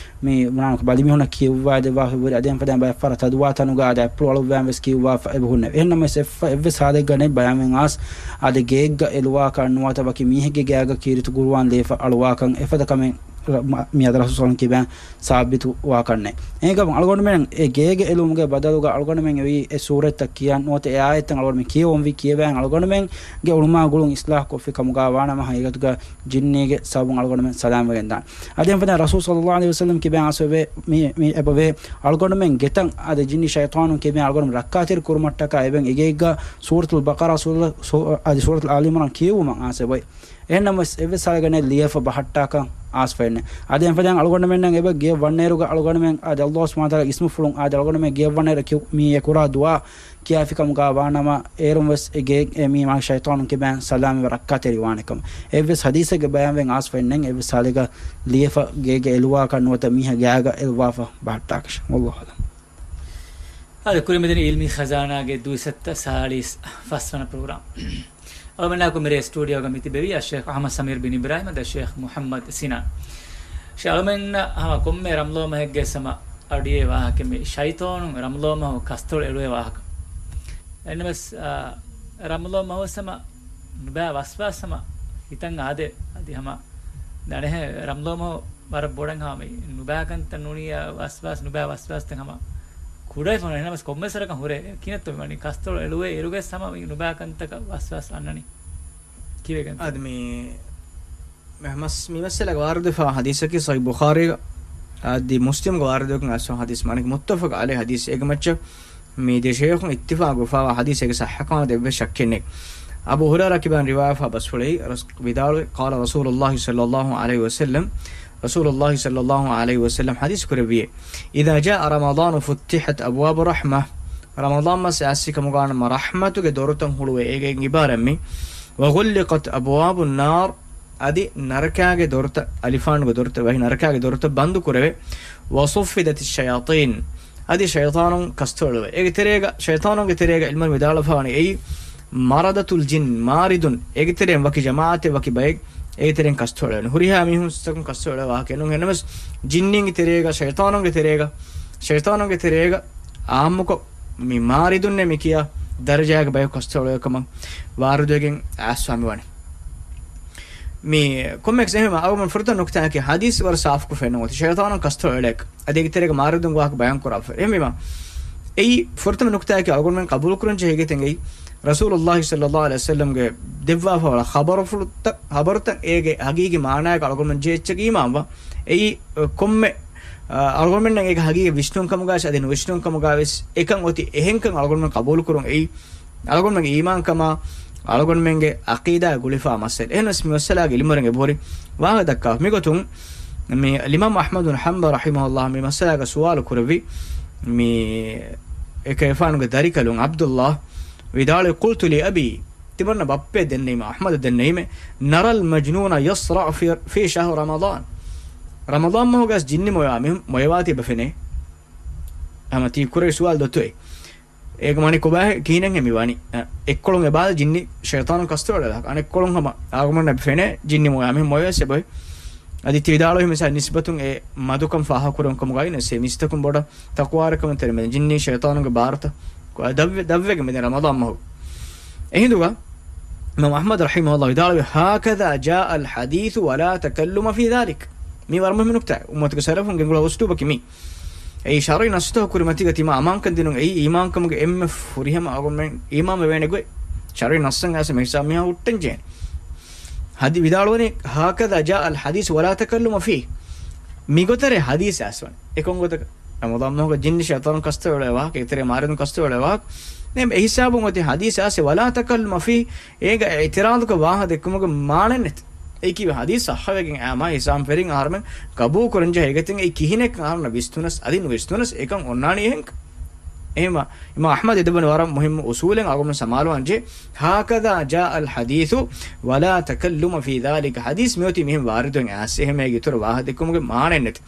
މި މާނަ ބަލިމީހުންނަށް ކިޔުއްވާދެއްވާފަ ހުރި އަދި ހަމަ ފަދައިން ބައެއްފަހަރަށް ތަދުވާ ތަނުގަ އާދެ އަތްޕުޅު އަޅުއްވާން ވެސް ކިޔުއްވާފަ އެބަހުންނެވެ. އެހެންނަމަވެސް އެއްވެސް ހާލެއްގަ ނެތް ބަޔާންވެގެން އައިސް އާދެ ގެއެއްގަ އެލުވާކަށް ނުވަތަ ވަކި މީހެއްގެ ގާގަ ކީރިތި ޤުރުއާން ލިޔެފަ އަޅުވާކަން އެފަދަ ކަމެއް މިއަދު ރަސޫލު ކިބައިން ސާބިތު ވާކަށްނެއް. އެހެންކަމުން އަޅުގަނޑުމެން އެ ގޭގެ އެލުމުގެ ބަދަލުގަ އަޅުގަނޑުމެން އެއީ އެ ސޫރަތްތައް ކިޔާ ނުވަތަ އެ އާޔަތްތައް އަޅުގަނޑުމެން ކިޔެވުން ވީ ކިޔެވައިން އަޅުގަނޑުމެންގެ އުޅުމާ ގުޅުން އިސްލާހް ކޮށްފި ކަމުގަ ވާނަމަ ހަގީގަތުގަ ޖިންނީގެ ސަބަބުން އަޅުގަނޑުމެން ސަލާމަތްވެގެން ދާނެ. އަދި އެހެން ފަދަ ރަސޫލު ޞައްލައްލާހު ޢަލައިހި ވަސައްލަމް ކިބައިން އަސްވެ މި، މި އެބަވޭ އަޅުގަނޑުމެން ގެތައް އަދި ޖިންނި ޝައިޠާނުން ކިބައިން އަޅުގަނޑުމެން ރައްކާތެރި ކުރުމަށްޓަކާ އެބައިން އެގޭގަ ސޫރަތުލް ބަޤަރާ ސޫރަ، ސޫ، އަދި ސޫރަތުލް އާލި ޢިމްރާން ކިޔެވުމަށް އާސަވެ. އެހެންނަމަވެސް އެއްވެސް ހާލެއްގަ ނެތް ލިޔެފަ ބަހައްޓާކަށް އާސްފައެއްނެ. އަދި އެންފަދައިން އަޅުގަނޑުމެންނަށް އެބަ ގެޔަށް ވަންނައިރުގަ އަޅުގަނޑުމެން އަދި ﷲ ސުބްޙާނަހޫ ވަތަޢާލާގެ އިސްމުފުޅުން އަދި އަޅުގަނޑުމެން ގެޔަށް ވަންނައިރު ކި، މި އެ ކުރާ ދުޢާ ކިޔާފި ކަމުގަ ވާނަމަ، އޭރުން ވެސް އެ ގޭ އެ މީ މާ ޝައިޠާނުން ކިބައިން ސަލާމަތްވެ ރައްކާތެރި ވާނެ ކަމަށް. އެއްވެސް ޙަދީޘެއްގެ ބަޔާންވެގެން އާސްފައެއްނެތް އެއްވެސް ހާލެއްގަ ލިޔެފަ ގޭގަ އެލުވާކަށް ނުވަތަ މީހާ ގާގަ އެލުވާފަ ބަހައްޓާކަށް. ވައްލާހު އަޢުލަމް. އާދެ، ކުރިމަތިން ޢިލްމީ ޚަޒާނާގެ ދުއިސައްތަ ސާޅީސް ފަސްވަނަ ޕްރޮގްރާމް. އަޅުމެންނާ ކުރި ސްޓޫޑިއޯގަ މިތިބެވީ އައްޝޭޚް އަޙްމަދު ސަމީރު ބިން އިބްރާހިމް އަދި އައްޝޭޚް މުޙައްމަދު ސިނާން. ޝޭޚް އަޅުމެންނަށް ހަމަ ކޮންމެ ރަމަޟާން މަހެއްގެ ހަމަ އަޑުއެހޭ ވާހަކަ މި ޝައިޠާނުން ރަމަޟާން މަހު ކަސްތޮޅު އެޅުވޭ ވާހަކަ. އެންނަމަސް، އާ، ރަމަޟާން މަހުސް ހަމަ ނުބައި ވަސްވާސް ހަމަ ހިތަށް އާދޭ. އަދި ހަމަ ދަނެހެ ރަމަޟާން މަހު ވަރަށް ބޮޑަށް ހަމަ ނުބައި ކަންތައް ނޫނިއްޔާ ވަސްވާސް، ނުބައި ވަސްވާސްތައް ހަމަ ކުޑަވެފަ ނުވޭ. އެންނަމަސް ކޮންމެސް ވަރަކަށް ހުރޭ. ކިހިނެއްތޯ މި ވަނީ ކަސްތޮޅު އެޅުވޭ އިރުގެ ހަމަ މި ނުބައި ކަންތަކަށް ވަސްވާސް އަންނަނީ. ކީއްވެގެންތޯ؟ އަދި މި މަސް، މި މައްސަލަގަ ވާރިދުވެފަ ޙަދީޘަކީ ޞަޙީޙު ބުޚާރީގަ އަދި މުސްލިމްގަ ވާރިދުވެގެން އައިސްފަ ޙަދީޘް މާނައަކީ މުއްތަފަޤު ޢަލައިހި ޙަދީޘް. އޭގެ މައްޗަށް މި ދެ ޝޭޚުން އިއްތިފާޤުވެފަވާ ޙަދީޘް އޭގެ ޞައްޙަކަމާ އެއްވެސް ޝައްކެއް ނެތް. އަބޫ ހުރައިރާ ކިބައިން ރިވާޔަތްވެފަ ބަސްފުޅެއް ރަސް، ވިދާޅުވި، قال رسول الله صلى الله عليه وسلم، ރަސޫލުﷲ ޞައްލައްލާހު ޢަލައިހި ވަސައްލަމް ޙަދީޘް ކުރެއްވިއޭ، إذا جاء رمضان فتحت أبواب الرحمة، ރަމަޟާން މަސް އައިސްފި ކަމުގާ ނަމަ ރަޙްމަތުގެ ދޮރުތައް ހުޅުވޭ. އޭގެ އިބާރަތް މި، وغلقت أبواب النار، އަދި ނަރަކާގެ ދޮރުތައް، އަލިފާނުގެ ދޮރުތައް، ވަހި ނަރަކާގެ ދޮރުތައް ބަންދު ކުރެވޭ. وصفدت الشياطين، އަދި ޝައިޠާނުން ކަސްތޮޅުވޭ. އޭގެ ތެރޭގަ، ޝައިޠާނުންގެ ތެރޭގަ ޢިލްމުވެރިން ވިދާޅުވެފަވަނީ އެއީ مردة الجن، ماردون، އޭގެ ތެރެއިން ވަކި ޖަމާޢަތެއް ވަކި ބައެއް އޭގެ ތެރެއިން ކަސްތޮޅުވޭ. ހުރިހާ މީހުން ސިއްތަކުން ކަސްތޮޅުވޭ ވާހަކައެއް ނޫން. އެންނަމަސް ޖިންނީންގެ ތެރޭގަ، ޝައިޠާނުންގެ ތެރޭގަ، ޝައިޠާނުންގެ ތެރޭގަ އާއްމުކޮށް މި މާރިދުންނޭ މި ކިޔާ ދަރަޖާގެ ބަޔަކު ކަސްތޮޅުވޭ ކަމަށް ވާރިދުވެގެން އައިސްފަ މިވަނީ. މި ކޮންމެއަކަސް އެހެންވީމަ އަޅުގަނޑު ފުރަތަމަ ނުކުތާއަކީ ޙަދީޘް ވަރަށް ސާފުކޮށް ފެންނަން އޮތީ ޝައިޠާނުން ކަސްތޮޅު އެޅޭކަށް. އަދި އޭގެ ތެރޭގަ މާރިދުންގެ ވާހަކަ ބަޔާން ކުރާފަ. އެހެންވީމަ އެއީ ފުރަތަމަ ނުކުތާއަކީ އަޅުގަނޑުމެން ޤަބޫލުކުރަން ޖެހޭ އެނގޭތަން އެއީ ރަސޫލުﷲ ޞައްލައްލާހު ޢަލައިހި ވަސައްލަމްގެ ދެއްވާފަ ވަޅާ ޚަބަރުފުޅުތައް، ޚަބަރުތައް އޭގެ ޙަޤީޤީ މާނާއަކަށް އަޅުގަނޑުމެން ޖެހި އެއްޗަކީ އީމާންވާ. އެއީ ކޮންމެ، އަ، އަޅުގަނޑުމެންނަށް އޭގެ ޙަޤީޤީ ވިސްނުން ކަމުގައި އަދި ނުވިސްނުން ކަމުގައި ވެސް އެކަން އޮތީ އެހެންކަން އަޅުގަނޑުމެން ޤަބޫލުކުރުން އެއީ އަޅުގަނޑުމެންގެ އީމާންކަމާ، އަޅުގަނޑުމެންގެ ޢަޤީދާ ގުޅިފާ މައްސަލަ. އެހެނަސް މި މައްސަލާގެ ޢިލްމުވެރިން އެބަހުރި ވާހަކަ ދައްކާ. މިގޮތުން މި އިމާމް އަޙްމަދު ބިން ޙަންބަލް ރަޙިމަހުﷲ މި މައްސަލާގަ ސުވާލު ކުރެއްވި، މި އެކަލޭގެފާނުގެ ދަރިކަލުން ޢަބްދުﷲ ވިދާޅުވި، قلت لأبي، ތިމަންނަ ބައްޕައަށް ދެންނެވީމަ، އަޙްމަދަށް ދެންނެވީމެ، نرى المجنون يصرع في، في شهر رمضان. ރަމަޟާން މަހުގަސް ޖިންނި މޮޔަވާ މީހުން މޮޔަވާތީ އެބަ ފެނޭ. ހަމަ ތީ ކުރެވި ސުވާލު ދޮތު އެއީ. އޭގެ މާނަ ކޮބާހޭ ކިހިނެއްހޭ މި ވާނީ؟ އަ، އެއްކޮޅުން އެބާ ޖިންނި ޝައިޠާނުން ކަސްތޮޅު އެޅޭ ވާހަކަ. އަނެއްކޮޅުން ހަމަ އަޅުގަނޑުމެންނަށް އެބަ ފެނޭ ޖިންނި މޮޔަވާ މީހުން މޮޔަވެސް އެބައޮތް. އަދި ތި ވިދާޅުވި މިސާލު ނިސްބަތުން އެ މަދުކަން ފާހަގަކުރުން ކަމުގައި ނެސޭ މީސްތަކުން ބޮޑަށް ތަޤްވާވެރިކަމުން ތެރެމެ ޖިންނީ ޝައިޠާނުންގެ ބާރުތައް ދަށްވެ، ދަށްވެގެން މިދެން ރަމަޟާން މަހު. އެހިނދުގަ އިމާމް އަޙްމަދު ރަޙިމަހުﷲ ވިދާޅުވި، هكذا جاء الحديث ولا تكلم في ذلك. މީ ވަރަށް މުހިއްމު ނުކްތާ. އުއްމަތުގެ ސަލަފުން ގެންގުޅޭ އުސްލޫބަކީ މީ. އެއީ ޝަރުޢީ ނައްސުތަކު ކުރިމަތީގަ ތިމާ އަމާންކަން ދިނުން އެއީ އީމާންކަމުގެ އެންމެ ފުރިހަމަ އަޅުގަނޑުމެން އީމާންވެވޭނެ ގޮތް. ޝަރުޢީ ނައްސަށް އައިސް މި ހިސާބުން މީހާ ހުއްޓަން ޖެހޭނެ. ހަދީ ވިދާޅުވަނީ، هكذا جاء الحديث ولا تكلم فيه. މިގޮތަށް ޙަދީޘް އައިސްވަނީ. އެކޮން ގޮތަކަށް؟ ރަމަޟާން މަހުގަ ޖިންނި ޝައިޠާނުން ކަސްތޮޅު އެޅޭ ވާހަކަ، އޭގެ ތެރޭ މާރިދުން ކަސްތޮޅު އެޅޭ ވާހަކަ. އެހެން އެ ހިސާބުން އޮތީ ޙަދީޘް އައިސް، ولا تكلم فيه. އޭގަ އިޢުތިރާޟުކޮށް ވާހަކަ ދެއްކުމުގެ މާނައެއް ނެތް. އެއީ ކީއްވެ؟ ޙަދީޘް ޞައްޙަވެގެން އައިމާ ހިސާބުން ފެރިން އަހަރުމެން ޤަބޫލު ކުރަންޖެހޭ އެގޮތުން އެއީ ކިހިނެއްކަން އަހަރުމެންނަށް ވިސްނުނަސް، އަދި ނުވިސްނުނަސް އެކަން އޮންނާނީ އެހެންކަން. އެހެންވީމަ، އިމާމް އަޙްމަދު އެދެއްވަނީ ވަރަށް މުހިއްމު އުޞޫލެއް އަޅުގަނޑު ސަމާލުވާން ޖެހޭ، هكذا جاء الحديث ولا تكلم في ذلك. ޙަދީޘް މިއޮތީ މިހެން ވާރިދުވެގެން އައިސް، އެހެންވީމަ އޭގެ އިތުރު ވާހަކަ ދެއްކުމުގެ މާނައެއް ނެތް.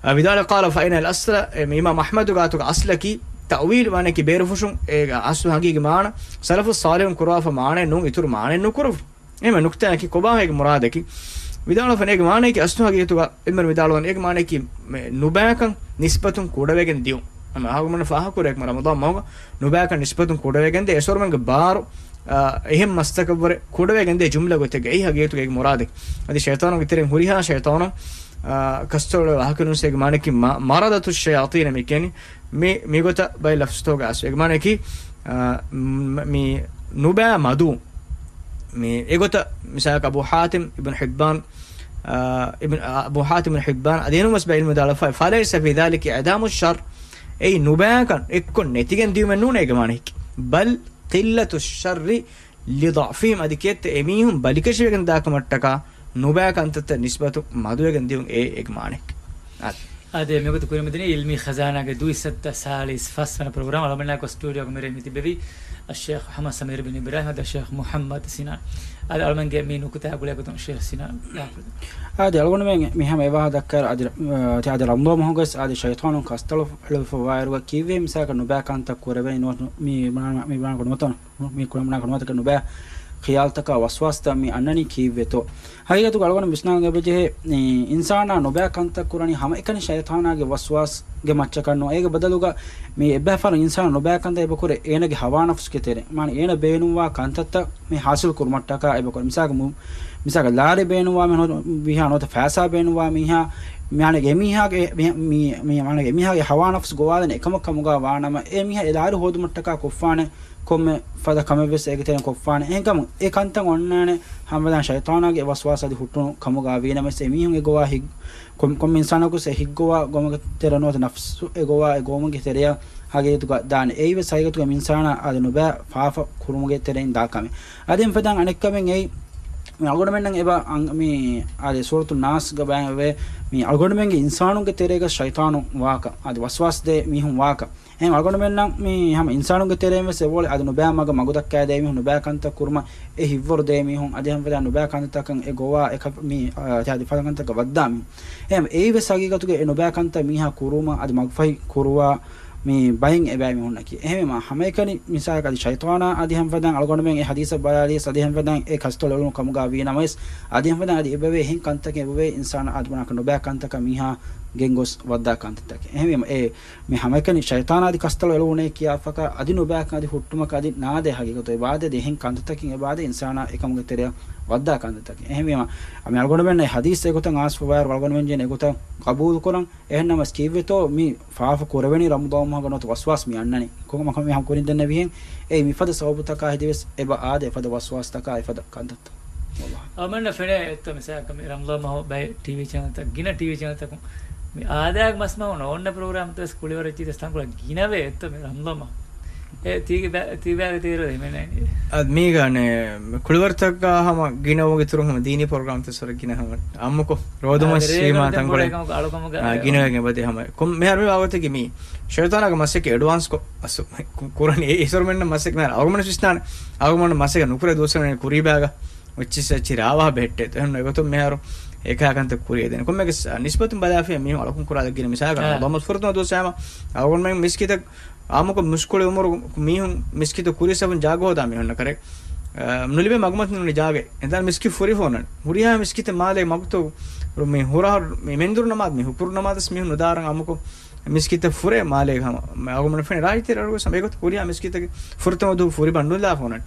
އަ، ވިދާޅުވި، قال فإن الأصل، އެ، އިމާމް އަޙްމަދު ގާތުގަ އަޞްލަކީ، تأويل ވާނެކީ ބޭރުފުށުން، އޭގެ އަޞްލު ހަގީގީ މާނަ، ސަލަފު ޞާލިޙުން ކުރައްވާފަ މާނައެއް ނޫން، އިތުރު މާނައެއް ނުކުރެވުން. އެހެންވެ ނުކްތާއަކީ ކޮބާހޭ އޭގެ މުރާދަކީ؟ ވިދާޅުވެފަ އޭގެ މާނައަކީ އަސްލު ހަގީގަތުގަ ޢިލްމުވެރިން ވިދާޅުވަނީ އޭގެ މާނައަކީ މެ، ނުބައިކަން ނިސްބަތުން ކުޑަވެގެން ދިޔުން. ހަމަ އަޅުގަނޑު ފާހަގަކުރޭ އެކަމަ ރަމަޟާން މަހުގަ ނުބައިކަން ނިސްބަތުން ކުޑަވެގެން ދޭ އެސޮރުމެންގެ ބާރު، އާ، އެހެން މަސްތަކަށްވުރެ ކުޑަވެގެން ދޭ ޖުމްލަ ގޮތެއްގަ އެއީ ހަގީގަތުގަ އޭގެ މުރާދަކީ. އަދި ޝައިޠާނުންގެ ތެރެއިން ހުރިހާ ޝައިޠާނުން ކަސްތޮޅު ވާހަކަ ނޫންސޭ އޭގެ މާނަކީ މަ-، މަރަދަތު ޝަޔާޠީނަ މި ކިޔަނީ. މި، މިގޮތަށް ބައެއް ލަފްޒުތަކުގަ އަސް އޭގެ މާނައަކީ، އާ، މް-، މި ނުބައި މަދު، މި އެގޮތަށް މިސާލަކަށް އަބޫ ޙާތިމް އިބްނު ޙިއްބާން، އާ، އިބްނު، އާ، އަބޫ ޙާތިމް އިބްނު ޙިއްބާން އަދި އެނޫންވެސް ބައެއް ޢިލްމުވެރިން ވިދާޅުވެފަ، فليس في ذلك عدم الشر، އެއީ ނުބައިކަން އެއްކޮށް ނެތިގެން ދިޔުމެއް ނޫނޭ އޭގެ މާނައަކީ. بل قلة الشر لضعفهم، އަދި ކިއެއްތަ އެމީހުން ބަލިކަށިވެގެން ދާކަމަށްޓަކާ ނުބައި ކަންތައްތައް ނިސްބަތު މަދުވެގެން ދިޔުން އެ އޭގެ މާނައަކީ. އާދެ. އާދެ، މިގޮތަށް ކުރިމަތިނީ ޢިލްމީ ޚަޒާނާގެ ދުއިސައްތަ ސާޅީސް ފަސް ވަނަ ޕްރޮގްރާމް. އަޅުމެންނާ ސްޓޫޑިއޯގެ މިރޭ މި ތިއްބެވީ އައްޝޭޚް ޙަމަދު ސަމީރު ބިން އިބްރާހިމް އަދި އައްޝޭޚް މުޙައްމަދު ސިނާން. އާދެ، އަޅުމެންގެ މި ނުކުތާ ގުޅޭގޮތުން ޝޭޚް ސިނާން. އާދެ، އަޅުގަނޑުމެން މި ހަމަ އެވާހަކަ ދައްކާއިރު އަދި، އަދި ރަމަޟާން މަހުގަސް އާދެ ޝައިޠާނުން ކަސްތަޅު އެޅުއްވާއިރުގަ ކީއްވެ މިސާލަކަށް ނުބައި ކަންތައް ކުރެވޭ ނުވަތަ މި ބުނާ-، މި ބުނާ ކުރިމަތި ނުބައި ޚިޔާލުތަކާ ވަސްވާސްތައް މި އަންނަނީ ކީއްވެތޯ؟ ހަގީގަތުގަ އަޅުގަނޑު ވިސްނާން އެބަޖެހޭ، އެ، އިންސާނާ ނުބައި ކަންތައް ކުރަނީ ހަމައެކަނި ޝައިޠާނާގެ ވަސްވާސްގެ މައްޗަކަށް ނޫން. އޭގެ ބަދަލުގަ މި އެއްބައި ފަހަރު އިންސާނާ ނުބައި ކަންތައް އެބަ ކުރޭ އޭނަގެ ހަވާ ނަފްސުގެ ތެރެއިން. މާނަ އޭނަ ބޭނުންވާ ކަންތައްތައް މި ހާސިލް ކުރުމަށްޓަކާ އެބަ ކުރޭ. މިސާލަކަށް މު-، މިސާލަކަށް ލާރި ބޭނުންވާ މީހާ ނުވަތަ ފައިސާ ބޭނުންވާ މީހާ، މާނަ އެމީހާގެ، މި، މި، މި، މާނަ އެމީހާގެ ހަވާ ނަފްސު ގޮވާލަން އެކަމަށް ކަމުގަ ވާނަމަ، އެ މީހާ އެ ލާރި ހޯދުމަށްޓަކާ ކޮށްފާނެ ކޮންމެ ފަދަ ކަމެއްވެސް އޭގެ ތެރެއިން ކޮށްފާނެ. އެހެންކަމުން އެ ކަންތައް އޮންނާނެ ހަމަދާން ޝައިޠާނާގެ ވަސްވާސް އަދި ހުއްޓުނު ކަމުގަ ވީނަމަވެސް އެމީހުން އެ ގޮވާ ހިތް-، ކޮން-، ކޮންމެ އިންސާނަކުވެސް އެ ހިތްގޮވާ ގޮމުގެ ތެރެއަށް ނުވަތަ ނަފްސު އެ ގޮވާ އެ ގޮވުމުގެ ތެރެއަށް ހަގީގަތުގަ ދާނެ. އެއީވެސް ހަގީގަތުގަ މި އިންސާނާ އަދި ނުބައި ފާފަ ކުރުމުގެ ތެރެއިން ދާ ކަމެއް. އަދި އެހެން ފަދައިން އަނެއްކަމެއް އެއީ، މި އަޅުގަނޑުމެންނަށް އެބަ އަން-، މި އާދެ ސޫރަތު ނާސްގަ ބަޔާންވޭ، މި އަޅުގަނޑުމެންގެ އިންސާނުންގެ ތެރޭގަ ޝައިޠާނު ވާކަން، އަދި ވަސްވާސް ދޭ މީހުން ވާކަން. އެހެން އަޅުގަނޑުމެންނަށް މި ހަމަ އިންސާނުންގެ ތެރޭން ވެސް އެބައޮތް އަދި ނުބައި މަގަށް މަގު ދައްކާދޭ މީހުން، ނުބައި ކަންތައް ކުރުމަށް އެ ހިތްވަރު ދޭ މީހުން، އަދި ހަމަ ނުބައި ކަންތައްތަކަށް އެ ގޮވާ އެ ކަ-، މި، އާ، އަދި ފަދަ ކަންތަކަށް ވައްދާ މީހުން. އެހެން އެއީ ވެސް ހަގީގަތުގަ އެ ނުބައި ކަންތައް މީހާ ކުރުމަށް އަދި މަގުފަހި ކުރުވާ މި ބައިން އެބައި މީހުންނަކީ. އެހެންވީމަ ހަމައެކަނި މިސާލަކަށް އަދި ޝައިޠާނާ އަދި ހަމަ ފަދައިން އަޅުގަނޑުމެން އެ ހަދީސަށް ބަލާލިޔަސް އަދި ހަމަ ފަދައިން އެ ކަސްތޮޅު އެޅުނު ކަމުގަ ވީނަމަވެސް އަދި ހަމަ ފަދައިން އަދި އެބަވޭ އެހެން ކަންތަކެއް އެބަވޭ އިންސާނާ އަދި ބުނާކަށް ނުބައި ކަންތަކަށް މީހާ ގެންގޮސް ވައްދާ ކަންތައްތަކެއް. އެހެންވީމަ އެ މި ހަމައެކަނި ޝައިޠާނާ އަދި ކަސްތޮޅު އެޅުނޭ ކިޔާފަކަ އަދި ނުބައިކަން އަދި ހުއްޓުމަކަށް އަދި ނާދޭ ހަގީގަތު އެބާދޭ އަދި އެހެން ކަންތައްތަކެއް އެބާދޭ އިންސާނާ އެކަމުގެ ތެރެއަށް ވައްދާ ކަންތައްތަކެއް. އެހެންވީމަ މި އަޅުގަނޑުމެންނަށް އެ ހަދީސް އެގޮތަށް އާސްފަވާއިރު އަޅުގަނޑުމެން ޖެހޭނެ އެގޮތަށް ގަބޫލުކުރަން. އެހެންނަމަވެސް ކީއްވެތޯ މި ފާފަ ކުރެވެނީ ރަމަޟާން މަހުގަ ނުވަތަ ވަސްވާސް މި އަންނަނީ؟ ކޮންކަމަކަށް މި ހަމަ ކުރިން ދެންނެވިހެން އެއީ މިފަދަ ސަބަބުތަކާ ހެދިވެސް އެބަ އާދޭ އެފަދަ ވަސްވާސްތަކާ ހެދިވެސް އެފަދަ ކަންތައްތައް. އަޅުގަނޑަށް ފެނޭ އެއްތޯ މިސާލަކަށް މި ރަމަޟާން މަހު ބައެއް ޓީވީ ޗެނަލްތައް، ގިނަ ޓީވީ ޗެނަލްތަކުން މި އާދައިގެ މަސް މަހު ނޯންނަ ޕްރޮގްރާމްތައް ވެސް ކުޅިވަރަށް ޖީތަސް ތަންކޮޅެއް ގިނަވޭ އެއްތޯ މި ރަމަޟާން މަހު. އެ ތީގެ ބަ-، ތީ ބައިގެ ތޭރޯ ދެމެނެ. އަދި މީގަ އަނެއް ކުޅިވަރުތަކާ ހަމަ ގިނަވުމުގެ އިތުރުން ހަމަ ދީނީ ޕްރޮގްރާމްތައް ސޮރަ ގިނަ ހަމަ އާއްމުކޮށް ރޯދަމަސް ވީމާ ތަންކޮޅެއް ގިނަވެގެން އެބަދޭ ހަމަ. ކޮން މިހާރު މި ވާގޮތަކީ މީ ޝައިޠާނާގެ މަސައްކަތް އެޑްވާންސްކޮށް އަސް ކު-، ކުރަނީ އެ އިސޮރުމެންނަށް މަސައްކަތް މިހާރު އަޅުގަނޑު ވިސްނާނެ. އަޅުގަނޑު މަސައްކަތް ނުކުރޭ ދުވަސްވަރު ކުރީބާގަ އޮއްޗިސް އައްޗި ރާވާ ބެހެއްޓޭ. އެހެން އެގޮތުން މިހާރު އެކާ ކަންތައް ކުރިޔަދޭނެ. ކޮންމެގެ ނިސްބަތުން ބަލާފިޔާ މީހުން އަޅުކަން ކުރާ ދައްގިނަ މިސާލަކަށް އާ. ރަމަޟާން މަސް ފުރަތަމަ ދުވަސްވައިމަ އަޅުގަނޑުމެން މިސްކިތަށް އާއްމުކޮށް މުސްކުޅި އުމުރު މީހުން މިސްކިތު ކުރި ސަފުން ޖާގަ ހޯދާ މީހުންނަކަށް ނުލިބޭ މަގުމަތި ނޫނީ ޖާގަ. އެންދާން މިސްކިތް ފުރި ފޯނަން. ހުރިހާ މިސްކިތެއް މާލޭ މަގުތޯ މި ހުރާ މި މެންދުރު ނަމާދު މި ހުކުރު ނަމާދަސް މީހުން ނުދާރަން އާއްމުކޮށް މިސްކިތަށް ފުރޭ މާލޭގަ ހަމަ. އަޅުގަނޑު ފެނޭ ރާއްޖެ ތެރޭ އަޑުގަސް ހަމަ އެގޮތަށް ހުރިހާ މިސްކިތަކީ ފުރަތަމަ ދުވަހު ފުރި ބަންޑުލާ ފޯނަން.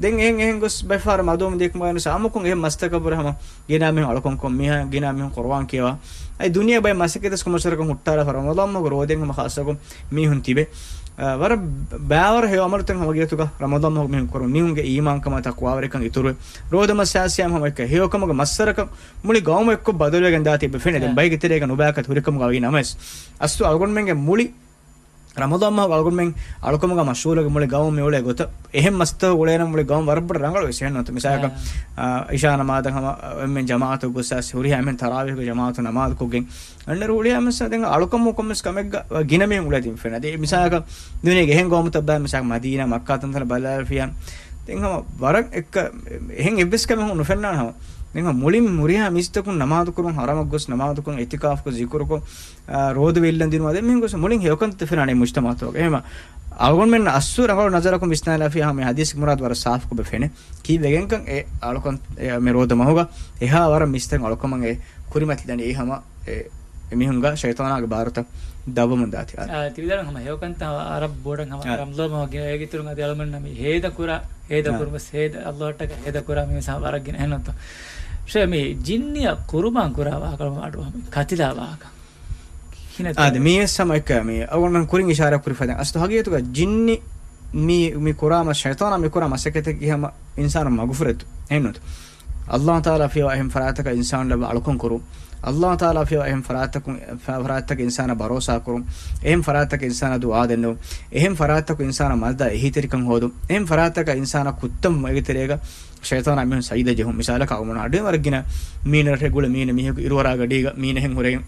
ދެން އެހެން އެހެން ގޮސް ބައެއް ފަހަރަށް މަދުވަމުން ދިޔަކު މަގަނު އާއްމުކޮށް އެހެން މަސްތަކަށް ވުރެ ހަމަ ގިނަ މީހުން އަޅުކަންކޮށް މީހާ ގިނަ މީހުން ޤުރުއާން ކިޔަވާ. އަދި ދުނިޔެ ބައެއް މަސައްކަތް ކޮމަސަރަކަށް ހުއްޓާލާފަ ރަމަޟާން މަހުގެ ރޯދައިން ހަމަ ޚާއްޞަކޮށް މީހުން ތިބެ. އަ، ވަރަށް ބައިވަރު ހެޔޮ ޢަމަލުތައް ހަމަ ގިޔަތުގަ ރަމަޟާން މަހުގަ މީހުން ކުރުން މީހުންގެ އީމާންކަމާ ތަޤްވާވެރިކަން އިތުރުވެ. ރޯދަ މަސް ހާސިޔާ ހަމަ އެކަ ހެޔޮކަމުގެ މައްސަރަކަށް މުޅި ގައުމު އެއްކޮށް ބަދަލުވެގެން ދާތީ އެބަ ފެނޭ. ދެން އާ. ބައެއްގެ ތެރޭގަ ނުބައިކަތް ހުރިކަމުގަ ވީ ނަމަވެސް އަސްލު އަޅުގަނޑުމެންގެ މުޅި ރަމަޟާން މަހު އަޅުގަނޑުމެން އަޅުކަމުގަ މަޝްޣޫލުވެ މުޅި ގައުމު މިއުޅޭ ގޮތަށް އެހެން މަސްތަކު އުޅޭނަމަ މުޅި ގައުމު ވަރަށް ބޮޑަށް ރަނގަޅު ވެސް އެހެން ނޫންތަ؟ މިސާލަކަށް، އާ. އާ، އިޝާ ނަމާދަށް ހަމަ އެންމެން ޖަމާޢަތު ގޮސް އައިސް ހުރިހާ އެންމެން ތަރާވީޙުގެ ޖަމާޢަތު ނަމާދު ކޮށްގެން އަންނަ ރުޅި އަމެސް ދެން އަޅުކަމު ކޮންމެސް ކަމެއްގަ ގިނަ މީހުން އުޅޭ ތިން ފެން. އަދި މިސާލަކަށް ދުނިޔޭގެ އެހެން ގައުމުތައް ބައި މިސާލަކަށް މަދީނާ، މައްކާ ތަންތަނަށް ބަލާލަފިޔާ ދެން ހަމަ ވަރަށް އެއްކަ އެހެން އެއްވެސް ކަމެއް ނުފެންނާނެ ހަމަ. ދެން ހަމަ މުޅިން ހުރިހާ މީސްތަކުން ނަމާދު ކުރުން ހަރަމަށް ގޮސް ނަމާދު ކުރުން އިޢުތިކާފުކޮށް ޒިކުރުކޮށް، އާ، ރޯދަ ވެއްލަން ދިނުމާ ދެން މިހެން ގޮސް މުޅިން ހެޔޮކަންތައް ފެނާނެ މުޖްތަމަޢުތަކުގަ. އެހެމަ އަޅުގަނޑުމެން އަސްލު ރަނގަޅު ނަޒަރަކުން ވިސްނާލާފިޔާ ހަމަ ހަދީސް މުރާދު ވަރަށް ސާފުކޮށް ބެ ފެނެ. ކީއްވެގެންކަން އެ އަޅުކަން އެ މި ރޯދަ މަހުގަ އެހާ ވަރަށް މީސްތަކުން އަޅުކަމަށް އެ ކުރިމަތިލަނީ އެ ހަމަ އެ އެމީހުންގަ ޝައިޠާނާގެ ބާރުތައް ދަށްވަމުން ދާތީ. އާ، ތި ވިދާޅުވި ހަމަ ހެޔޮކަންތައް ހަމަ ވަރަށް ބޮޑަށް ހަމަ އާ. ރަމަޟާން މަހު ގިނަ އޭގެ އިތުރުން އަދި އަޅުމެންނަށް މި ހޭދަ ކުރާ، ހޭދަ އާ. ކުރުމަސް ހޭދަ ﷲ އަށްޓަކާ ހޭދަ ކުރާ މީސް ހަމަ ވަރަށް ގިނަ އެހެންނުތޯ؟ ޝޭ، މި ޖިންނިއަށް ޤުރުބާން ކުރާ ވާހަކަ އަޑު ކަތިލާ ވާހަކަ. ކިހިނެއްތޯ؟ އާދެ، މި ވެސް ހަމަ އެއްކަ މި އަޅުގަނޑުމެން ކުރިން އިޝާރާތް ކުރި ފަދަ. އަސްލު ހަގީގަތުގަ ޖިންނި މި، މި ކުރާ މަ-، ޝައިޠާނާ މި ކުރާ މަސައްކަތަކީ ހަމަ އިންސާނު މަގުފުރެތު. އެހެންނުތު. ﷲ ތަޢާލާ ފިޔަވާ އެހެން ފަރާތަކަށް އިންސާނު ލައްވާ އަޅުކަން ކުރުން. ﷲ ތަޢާލާ ފިޔަވާ އެހެން ފަރާތަކުން، ފަ-، ފަރާތަކަށް އިންސާނާ ބަރޯސާ ކުރުން. އެހެން ފަރާތަކަށް އިންސާނާ ދުޢާ ދެންނެވުން. އެހެން ފަރާތަކުން އިންސާނާ މަދަދާ އެހީތެރިކަން ހޯދުން. އެހެން ފަރާތަކަށް އިންސާނާ ކުއްތަން އޭގެ ތެރޭގަ ޝައިޠާނާ މީހުން ސަޖިދަ ޖެހުން. މިސާލަކަށް އަޅުގަނޑު އަޑުއެހި ވަރަށް ގިނަ މީނަ ރެ ގުޅެ މީނަ މީހަކު އިރުއަރާ ގަޑީގަ މީނަ ހެން ހުރެގެން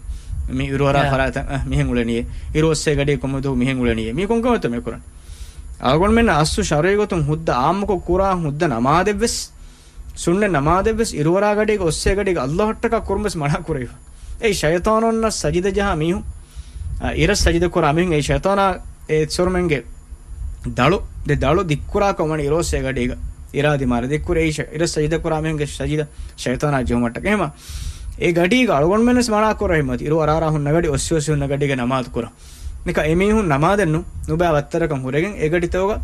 މި އިރުއަރާ އާ. ފަރާތަށް، އަ، މިހެން އުޅެނީ. އިރު އޮއްސޭ ގަޑީ ކޮންމެދު މިހެން އުޅެނީ. މީ ކޮންކަމެއްތޯ މި ކުރަން؟ އަޅުގަނޑުމެން އަސްލު ޝަރުޢީ ގޮތުން ހުއްދަ އާއްމުކޮށް ކުރާ ހުއްދަ ނަމާދެއްވެސް، ސުންނަ ނަމާދެއްވެސް، އިރުއަރާ ގަޑީގަ އޮއްސޭ ގަޑީގަ ﷲ އަށްޓަކާ ކުރުންވެސް މަނާ ކުރެވިފަ. އެއީ ޝައިޠާނުންނަށް ސަޖިދަ ޖަހާ މީހުން، އަ، އިރަށް ސަޖިދަ ކުރާ މީހުން އެއީ ޝައިޠާނާ އެ އިސްވަރުމެންގެ ދަޅު، ދެ ދަޅު ދިއްކުރާކަށް ވަނީ އިރު އޮއްސޭ ގަޑީގަ އިރާދީ މާރަ ދިއްކުރޭ. އެއީ ޝަ-، އިރަށް ސަޖިދަ ކުރާ މީހުންގެ ސަޖިދަ ޝައިޠާނާ ޖެހުމަށްޓަކަ. އެހެމަ އެ ގަޑީގަ އަޅުގަނޑުމެންވެސް މަނާ ކުރަ ހިމަތި އިރު އަރާރާ ހުންނަ ގަޑި އޮއްސި އޮއްސި ހުންނަ ގަޑީގަ ނަމާދު ކުރަން. ނިކަ އެމީހުން ނަމާދެއްނު ނުބައި ވައްތަރަކަށް ހުރެގެން އެގަޑިތަކުގަ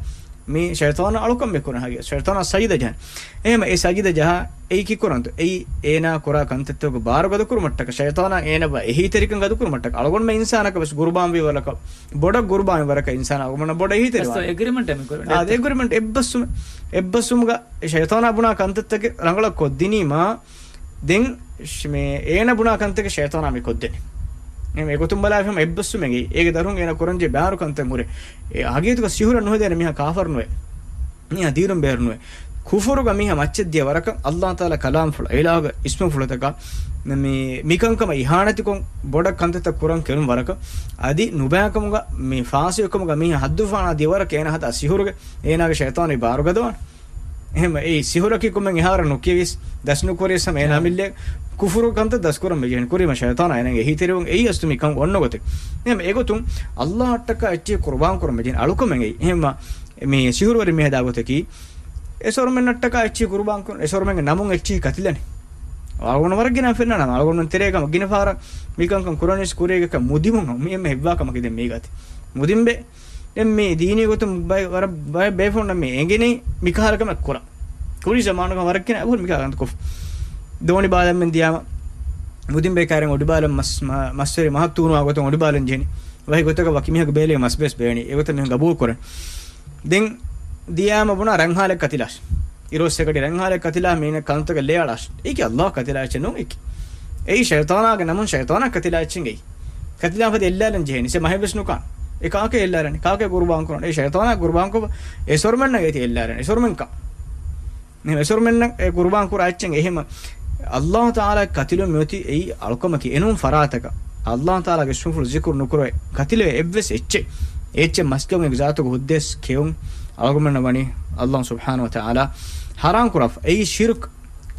މި ޝައިޠާނާ އަޅުކަން މި ކުރަން ހަގީ ޝައިޠާނާ ސަޖިދަ ޖަހަން. އެހެމަ އެ ސަޖިދަ ޖަހާ އެއީ ކިކުރަންތު؟ އެއީ އޭނާ ކުރާ ކަންތައްތަކުގެ ބާރު ގަދަކުރުމަށްޓަކަ، ޝައިޠާނާ އޭނަ ބަ އެހީތެރިކަން ގަދަކުރުމަށްޓަކަ. އަޅުގަނޑުމެން އިންސާނަކަށް ވެސް ގުރުބާން ވީ ވަރަކަށް، ބޮޑަށް ގުރުބާން ވީ ވަރަކަށް އިންސާނާ އަޅުގަނޑަށް ބޮޑަށް އެހީތެރި އަސްލު ވާނެ. އެގްރިމެންޓް މި ކުރަން. އާ، އެއްބަސްވުމުގަ، އެއްބަސްވުމުގަ ޝައިޠާނާ ބުނާ ކަންތައްތަކެއް ރަނގަޅަށް ކޮށްދިނީމާ، ދެން ޝް-، މޭ، އޭނަ ބުނާ ކަންތަކެއް ޝައިޠާނާ މި ކޮށްދެނީ. އެ، އެގޮތުން ބަލާފަ އެއްބަސްވުމެއް އެއީ. އޭގެ ދަރުން އޭނަ ކުރަންޖެ ބާރު ކަންތައް ހުރޭ. އެ، ހަގީގަތުގަ ސިހުރަށް ނުހެދޭނެ މީހާ ކާފަރު ނުވޭ. މީހާ ދީނުން ބޭރު ނުވޭ. ކުފުރުގަ މީހާ މައްޗަށް ދިޔަ ވަރަކަށް ﷲ ތަޢާލާ ކަލާމްފުޅަށް، އިލާހުގެ އިސްމުފުޅުތަކަށް މި-، މިކަންކަމަށް އިހާނެތިކޮށް ބޮޑަށް ކަންތައްތައް ކުރަން ކެރުން ވަރަކަށް، އަދި ނުބައިކަމުގަ މި ފާސިޤުކަމުގަ މީހާ ޙައްދުފާނާ ދިޔަ ވަރަކަށް އޭނަ ހަދާ ސިހުރުގެ އޭނާގެ ޝައިޠާނީ ބާރުގަދަވާނެ. އެހެން އެއީ ސިހުރަކީ ކޮންމެ އިހާރަ ނުކިޔަވިސް، ދަސްނުކުރިޔަސް ހަމަ އޭނާ އާ. މިއްލޭ ކުފުރު ކަންތައް ދަސްކުރަން ވެޖެހެން ކުރީމަ ޝައިޠާނާ އޭނާގެ އެހީތެރިވުން އެއީ އަސްލު މިކަން އޮންނަ ގޮތެއް. އެހެން އެގޮތުން ﷲ އަށްޓަކާ އެއްޗެއް ޤުރުބާން ކުރަން ވެޖެހެން އަޅުކަމެއް އެއީ. އެހެން މި ސިހުރުވެރި މި ހަދާ ގޮތަކީ އެސޮރުމެންނަށްޓަކާ އެއްޗެއް ޤުރުބާން ކުރަން، އެސޮރުމެންގެ ނަމުން އެއްޗެއް ކަތިލަނީ. އަޅުގަނޑު ވަރަށް ގިނަ ފެންނަނަމަ އަޅުގަނޑު ތެރޭގަ ގިނަ ފަހަރަށް މިކަންކަން ކުރަނީސް ކުރީގަކަ މުދިމުން މި އެންމެ ހެއްވާ ކަމަކީ ދެން މީގަތި. މުދިންބެ ދެން މި ދީނީ ގޮތުން ބައެއް، ވަރަށް ބައެއް ބޭފުޅުންނަށް މި އެނގެނީ މިކަހަލަ ކަމެއް ކުރަން. ކުރީ ޒަމާނުގަ ވަރަށް ގިނަ އަބުރު މިކަހަލަ ކަންތައް ކޮށްފަ. ދޯނި ބާލަންމެން ދިޔާމަ، މުދިންބޭ ކައިރިން އޮޑިބާލަން މަސް، މަ-، މަސްވެރި މަހަށް ތޫނުވާ ގޮތުން އޮޑިބާލަން ޖެހެނީ. ވަހި ގޮތަކަށް ވަކި މީހަކު ބޭލޭ މަސް ބޭސް ބޭނީ. އެގޮތަށް މީހުން ގަބޫލު ކުރަން. ދެން ދިޔާމަ ބުނާ ރަންހާލެއް ކަތިލާށި. އިރުއޮއްސޭ ގަޑި ރަންހާލެއް ކަތިލާ މީނަ ކަންތަކަށް ލޭ އަޅާށި. އެއީކީ ﷲ ކަތިލާ އެއްޗެއް ނޫން އެއީކީ. އެއީ ޝައިޠާނާގެ ނަމުން ޝައިޠާނާ ކަތިލާ އެއްޗެއް އެއީ. ކަތިލާފަދަ އެއްލާލަން ޖެހޭނީ. ސެ މަހެއްވެސް ނުކާން. އެ ކާކޭ އެއްލާލަނީ؟ ކާކޭ ގުރުބާން ކުރަން؟ އެ ޝައިޠާނާ ގުރުބާން ކޮށް އެ ސޮރުމެންނަށް އޭތި އެއްލާލަނީ. އެ ސޮރުމެން ކާ؟ އެ ސޮރުމެންނަށް އެ ގުރުބާން ކުރާ އެއްޗެއް އެހެމަ. ﷲ ތަޢާލާ ކަތިލުން މިއޮތީ އެއީ އަޅުކަމަކީ. އެނޫން ފަރާތަކަށް ﷲ ތަޢާލާގެ އިސްމުފުޅު ޒިކުރު ނުކުރެވޭ ކަތިލެވޭ އެއްވެސް އެއްޗެއް. އެ އެއްޗެއް މަސްކެއުން އެ ޒާތުގެ ހުއްދައެސް ކެއުން އަޅުގަނޑުމެންނަށް ވަނީ ﷲ ސުބްޙާނަހޫ ވަތަޢާލާ ޙަރާމް ކުރާފަ. އެއީ ޝިރުކް.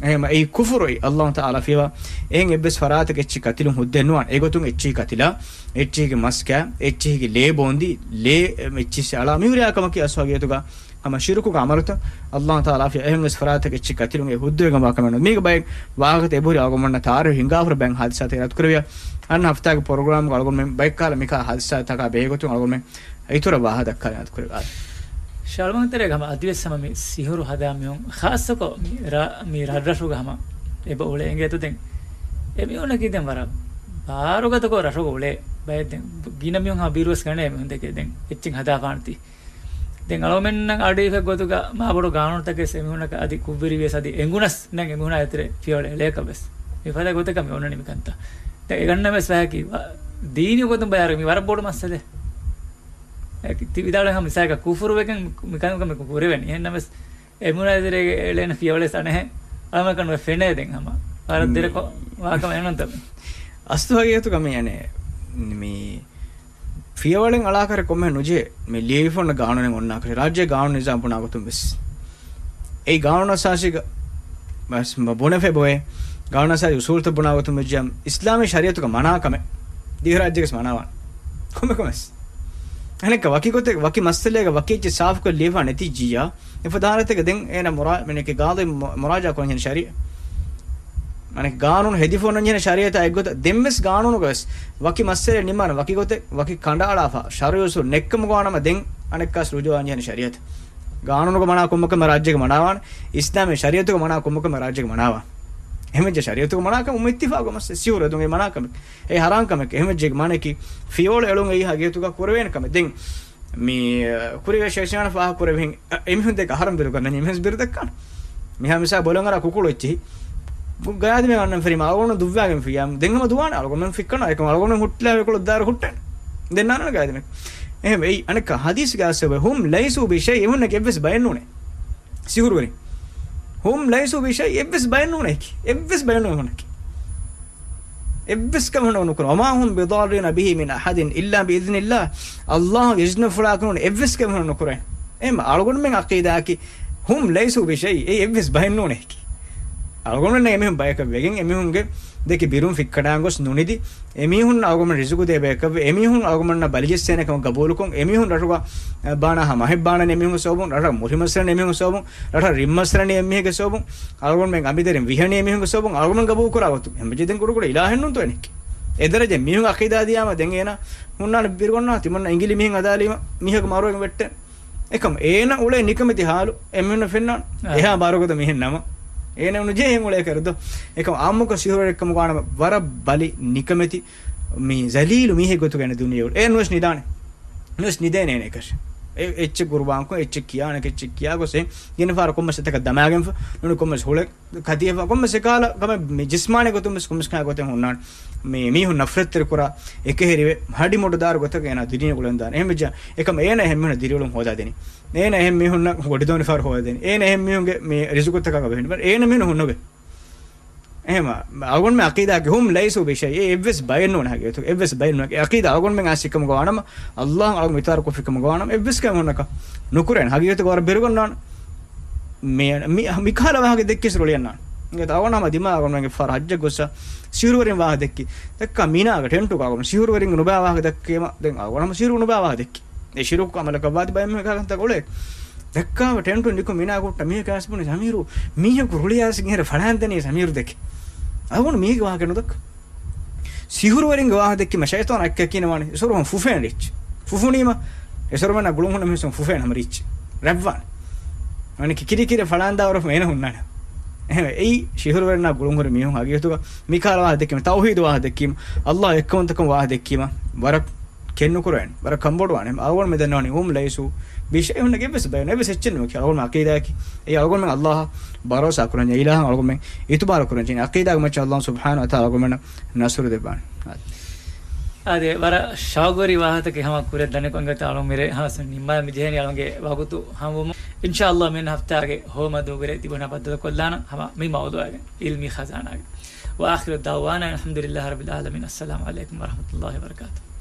އެހެމަ އެއީ ކުފުރު. އެއީ ﷲ ތަޢާލާ ފިޔަވާ އެހެން އެއްވެސް ފަރާތަކަށް އެއްޗެއް ކަތިލުން ހުއްދައެއް ނުވާނެ. އެގޮތުން އެއްޗެހި ކަތިލާ، އެއްޗެހިގެ މަސް ކާ، އެއްޗެހިގެ ލޭ ބޯނދި، ލޭ އެއްޗިއްސެއް އަޅާ މިހުރިހާ ކަމަކީ އަސްލު ހަގީގަތުގަ ހަމަ ޝިރުކުގެ ޢަމަލުތައް. ﷲ ތަޢާލާ ފިޔަވާ އެހެން ވެސް ފަރާތަކަށް އެއްޗެއް ކަތިލުން އެ ހުއްދަވެގެންވާ ކަމެއް ނޫން. މީގެ ބައެއް ވާހަކަތައް އެބަހުރި އަޅުގަނޑުމެންނަށް ތާރީޚު ހިނގާފަ ބައެއް ހާދިސާތައް އިރާދަ ކުރެވިޔާ. އަންނަ ހަފްތާގެ ޕްރޮގްރާމްގަ އަޅުގަނޑުމެން ބައެއްކާލަ މިކާ ހާދިސާތަކާ ބެހޭގޮތުން އަޅުގަނޑުމެން އިތުރަށް ވާހަކަ ދައްކާލަން އަދި ކުރެވި. ޝަޅުމަންތެރޭގަ ހަމަ އަދިވެސް ހަމަ މި ސިހުރު ހަދާ މީހުން ޚާއްޞަކޮށް މި ރަ-، މި ރަށްރަށުގަ ހަމަ އެބަ އުޅޭ އިނގޭތޯ ދެން. އެ މީހުންނަކީ ދެން ވަރަށް ބާރުގަދަކޮށް ރަށުގަ އުޅޭ ބައެއް ދެން ގިނަ މީހުން ހަމަ ބިރުވެސް ގަނޭ އެމީހުން ދެކެ ދެން އެއްޗެއް ހަދާފާނެތީ. ދެން އަޅުމެންނަށް އަޑުއިވޭ ގޮތުގަ މާބޮޑު ގާނޫނުތަކެއް އެމީހުންނަކަށް އަދި ކުށްވެރިވިޔަސް އަދި އެނގުނަސް ދެން އެމީހުނާ އެތެރެ ފިޔަވަޅެއް އެޅޭކަށް ވެސް. މިފަދަ ގޮތަކަށް މި އޮންނަނީ މިކަންތައް. ދެން އެގަންނަމެސް ވަހަކީ ވަ-، ދީނީ ގޮތުން ބަޔާރު މި ވަރަށް ބޮޑު މައްސަލައެއް. އެ ތި ވިދާޅުވި ހަމަ މިސާލަކަށް ކުފުރުވެގެން މިކަންކަމެއް ކުރެވެނީ. އެހެންނަމަވެސް އެމީހުނާ އެތެރޭގަ އެޅޭނެ ފިޔަވަޅެއް އަނެއްހެން އަޅުގަނޑަކަށް ނުފެނޭ ދެން ހަމަ. ވަރަށް ދެރަކޮށް ވާކަމެއް ނޫންތަ މީ؟ އަސްލު ހަގީގަތުގަ މި އަނެއް މި ފިޔަވަޅެއް އަޅާކަށް ކޮންމެހެން ނުޖެހޭ. މި ލިޔެވިފަ އޮންނަ ގާނޫނެއް އޮންނާކަށް ރާއްޖޭ ގާނޫނު ނިޒާމް ބުނާ ގޮތުން ވެސް. އެއީ ގާނޫނު އަސާސީގަ ވެސް ބުނެފަ އެބައޮތް. ގާނޫނު އަސާސީ އުސޫލުތައް ބުނާ ގޮތުން ވެއްޖެއްޔާ އިސްލާމީ ޝަރީޢަތުގަ މަނާ ކަމެއް ދިވެހިރާއްޖޭގަސް މަނާވާނެ. ކޮންމެ ކަމެއް ވެސް. އަނެއްކާ ވަކި ގޮތެއް، ވަކި މައްސަލައެއްގަ ވަކި އެއްޗެއް ސާފުކޮށް ލިޔެފާ ނެތިއްޖިއްޔާ، އެފަދަ ހާލަތެއްގަ ދެން އޭނަ މުރާ-، މިނެކެ ގާޟީ މު-، މުރާޖާ ކުރަން ޖެހޭނެ ޝަރީ-، މަނެ ގާނޫނު ހެދިފަ އޮންނަން ޖެހޭނެ ޝަރީޢަތާ އެއްގޮތަށް. ދެން ވެސް ގާނޫނުގަ ވެސް ވަކި މައްސަލައެއް ނިންމާނެ ވަކި ގޮތެއް، ވަކި ކަނޑައަޅާފަ، ޝަރުޢީ އުސޫލު ނެއްކަމުގަ ވާނަމަ ދެން އަނެއްކާސް ރުޖޫޢަ ވާން ޖެހޭނެ ޝަރީޢަތަށް. ގާނޫނުގަ މަނާ ކޮންމެ ކަމެއް ރާއްޖޭގަ މަނާވާނެ، އިސްލާމީ ޝަރީޢަތުގަ މަނާ ކޮންމެ ކަމެއް ރާއްޖޭގަ މަނާވާނެ. އެހެންވެއްޖެ ޝަރީޢަތުގަ މަނާކަން އުމު އިއްތިފާގު މައްސަ ސިހުރު އެދުން އެ މަނާކަމެއް. އެ ހަރާން ކަމެއް. އެހެންވެއްޖެ މާނައަކީ ފިޔަވަޅު އެޅުން އެއީ ހަގީގަތުގަ ކުރެވޭނެ ކަމެއް. ދެން މި، އަ، ކުރިގެ ޝައިޠާނާ ފާހަގަ ކުރެވިހެން، އަ، އެމީހުން ދެކެ އަހަރެން ބިރުގަންނަނީ އެމީހުން ބިރު ދެއްކާނެ. މިހާ މިސާ ބޮލަށް އަރާ ކުކުޅު އެއްޗިހި. ގާދިމެއް އަންނަން ފެރީމަ އަޅުގަނޑު ދުއްވާގެން ފިޔާ. ދެން ހަމަ ދުވާނެ އަޅުގަނޑު ފިއްކަނާ. އެކަމް އަޅުގަނޑު ހުއްޓިލާ ކުޅަ ދާރު ހުއްޓެން. ދެން ނާންނަން ގާދިމެއް. އެހެން އެއީ އަނެއްކާ ޙަދީޘްގެ އަސްލު ހުމް ލައިސޫ ބިޝައި އެމީހުންނަކީ އެއްވެސް ބައެއް ނޫނޭ. ސިހުރުވެރިން. ހުމް ލައިސޫ ބިޝައި އެއްވެސް ބައެއް ނޫނޭ އެކި. އެއްވެސް ބައެއް ނޫނޭ އެމީހުންނަކީ. އެއްވެސް ކަމެއް ނުކުރޭ. وما هم بضارين به من أحد إلا بإذن الله. ﷲ އިޒްނަފުޅާކު ނޫން އެއްވެސް ކަމެއް ނުކުރޭ. އެހެން އަޅުގަނޑުމެން ޢަޤީދާއަކީ ހުމް ލައިސޫ ބިޝައި އެއީ އެއްވެސް ބައެއް ނޫނޭ އެކި. އަޅުގަނޑުމެންނަށް އެމީހުން ބަޔަކަށް ވެގެން އެމީހުންގެ ދެކެ ބިރުން ފިއްކަނާން ގޮސް ނުނިދި އެމީހުން އަޅުގަނޑުމެން ރިޒުގު ދޭ ބަޔަކަށްވެ، އެމީހުން އަޅުގަނޑުމެންނަށް ބަލިޖެއްސޭނެ ކަމަށް ގަބޫލުކޮށް، އެމީހުން ރަށުގަ ބާނާހާ މަހެއް ބާނަނީ އެމީހުންގެ ސަބަބުން، ރަށަށް މުށި މަސްރަނީ އެމީހުންގެ ސަބަބުން، ރަށަށް ރިން މަސްރަނީ އެމީހެއްގެ ސަބަބުން، އަޅުގަނޑުމެން އަނބިދަރިން ވިހަނީ އެމީހުންގެ ސަބަބުން، އަޅުގަނޑުމެން ގަބޫލު ކުރާ ގޮތުން. އެހެންވެއްޖެ ދެން ކުޑަކުޑަ އިލާހެއް ނޫންތޯ އޭނައަކީ. އެ ދަރަޖަ މީހުން ޢަޤީދާ ދިޔާމަ ދެން އޭނަ ހުންނާނެ ބިރުގަންނާ ތިމަންނަ އިނގިލި މީހުން އަދާލީމަ މީހަކު މަރުވެގެން ވެއްޓެން. އެކަމް އޭނަ އުޅޭ ނިކަމެތި ހާލު އެމީހުންނަށް ފެންނާނެ. އާ. އެހާ ބާރުގަދަ މީހެއް ނަމަ. އޭނަ ނުޖެހޭ އުޅޭ ކަރުދޯ. އެކަމް އާއްމުކޮށް ސިހުރުވެރިއެއްކަމުގަ ވަނަމަ ވަރަށް ބަލި ނިކަމެތި މި ޒަލީލު މީހެއް ގޮތުގަ އެން ދުނިޔެ އުޅޭ. އޭނަ ނުވެސް ނިދާނެ. ނުވެސް ނިދޭނެ އޭނަ އެކަށް. އެ-، އެއްޗެއް ގުރުބާންކޮށް، އެއްޗެއް ކިޔާނެ، އެއްޗެއް ކިޔާ ގޮސް އެ ގިނަ ފަހަރަށް ކޮންމެސް އެތަކަށް ދަމާގެންފަ، ނޫނީ ކޮންމެސް ހުޅެ ކަތިޔަފަ، ކޮންމެސް އެކާލަ ކަމެއް މި ޖިސްމާނީ ގޮތުން ވެސް ކޮންމެސް ކަހަލަ ގޮތެއް ހުންނާނެ. މި މީހުން ނަފްރަތްތެރި ކުރާ، އެކަހެރިވެ، ހަޑި މޮޑު ދާރު ގޮތަކަށް އޭނާ ދުނިޔެ އުޅެން ދާނެ. އެހެންވެއްޖެ އެކަމް އޭނަ އެހެން މީހުންނަށް ދިރިއުޅުން ހޯދާ ދެނީ. އޭނަ އެހެން މީހުންނަށް ގޮޑިދޯނި ފަހަރު ހޯދާ ދެނީ. އޭނަ އެހެން މީހުންގެ މި ރިޒުގުތަކަށް ބެހެން. އޭނަ މީހުން ހުންނަވޭ. އެހެން އަޅުގަނޑުމެން ޢަޤީދާގެ ހުމް ލައިސޫ ބިޝައި. އެ އެއްވެސް ބައެއް ނޫން ހަގީގަތުގަ. އެއްވެސް ބައެއް ނޫން. އެ ޢަޤީދާ އަޅުގަނޑުމެން އާސިކަމުގަ ވާނަމަ، ﷲ އަޅުގަނޑު އިތުބާރު ކޮށްފިކަމުގަ ވާނަމަ، އެއްވެސް ކަމެއް ހުންނަކަށް ނުކުރޭނެ. ހަގީގަތުގަ ވަރަށް ބިރުގަންނާނެ. މި، މި، މިކަހަލަ ވާހަކަ ދެއްކިޔަސް ރުޅިއަންނާނެ. އެ އަޅުގަނޑު ހަމަ ދިމާ އަޅުގަނޑުމެންގެ ފަރަ ހައްޖަށް ގޮސް ސިހުރުވެރިން ވާހަކަ ދެއްކި. ދެއްކާ މިނާގަ ޓެންޓުގަ އަޅުގަނޑު ސިހުރުވެރިން ނުބާ ވާހަކަ ދެއްކީމަ، ދެން އަޅުގަނޑު ހަމަ ސިހުރު ނުބާ ވާހަކަ ދެއްކި. އެ ޝިރުކު ޢަމަލަކަށް ވާތި ބައެއް މީހަކަށް ކަންތައް އުޅޭ. ދައްކާ ޓެންޓު ނިކު މިނާ ކުއްޓަ މީހަކަށް އަސް ބުނި ސަމީރު، މީހަކު ރުޅިއައިސް އިހިރަ ފަޅާން ދެނީ ސަމީރު ދެކެ. އަޅުގަނޑު މީގެ ވާހަކަ ނުދައްކާ. ސިހުރުވެރިންގެ ވާހަކަ ދެއްކީމަ ޝައިޠާނާ އެއްކަކީ ނަވާނެ. އެސޮރު ހަމަ ފުފޭން ރީއްޗި. ފުފުނީމަ، އެސޮރުމެންނާ ގުޅުން ހުންނަ މީހުން ފުފޭން ހަމަ ރީއްޗި. ރަތްވާނެ. އަނެކި ކިރިކިރި ފަޅާން ދާވަރު އޭނަ ހުންނާނެ. އެހެންވެ، އެއީ ސިހުރުވެރިންނާ ގުޅުން ހުރި މީހުން ހަގީގަތުގަ މިކަހަލަ ވާހަކަ ދެއްކީމަ، ތައުޙީދު ވާހަކަ ދެއްކީމަ، ﷲ އެއްކަމުންތަކުން ވާހަކަ ދެއްކީމަ، ވަރަށް ކެތް ނުކުރޭނެ. ވަރަށް ކަންބޮޑުވާނެ. އަޅުގަނޑު މި ދަންނަވަނީ ހުމް ލައިސޫ ބިޝައި ހުންނަ އެއްވެސް ބައެއް ނުވެސް އެއްޗެއް ނުވެ. އަޅުގަނޑު ޢަޤީދާއަކީ. އެއީ އަޅުގަނޑު ﷲ އަށް ބަރޯސާ ކުރަން ޖެހޭ، އިލާހަށް އަޅުގަނޑު އިތުބާރު ކުރަން ޖެހޭ. ޢަޤީދާގެ މައްޗަށް ﷲ ސުބްޙާނަހޫ ވަތަޢާލާ އަޅުގަނޑު ނަޞްރު ދެއްވާނެ. އާދެ، ވަރަށް ޝައުގުވެރި ވާހަކަތަކެއް ހަމަ ކުރިއަށް ދަނިކޮށް އިނގޭތޯ އަޅުގަނޑު މިރޭ ހާސް ނިންމާލަން މި ޖެހެނީ އަޅުގަނޑުގެ ވަގުތު ހަމަވުމުން. އިންޝާﷲ މިއަންނަ ހަފްތާގެ ހޯމަ ދޫގެރޭ ތިބުނާ ބައްދަލުކޮށްލާނަން ހަމަ މި މައުޟޫޢާގެން ޢިލްމީ ޚަޒާނާގެ. وآخر دعوانا أن الحمد لله رب العالمين. السلام عليكم ورحمة الله وبركاته.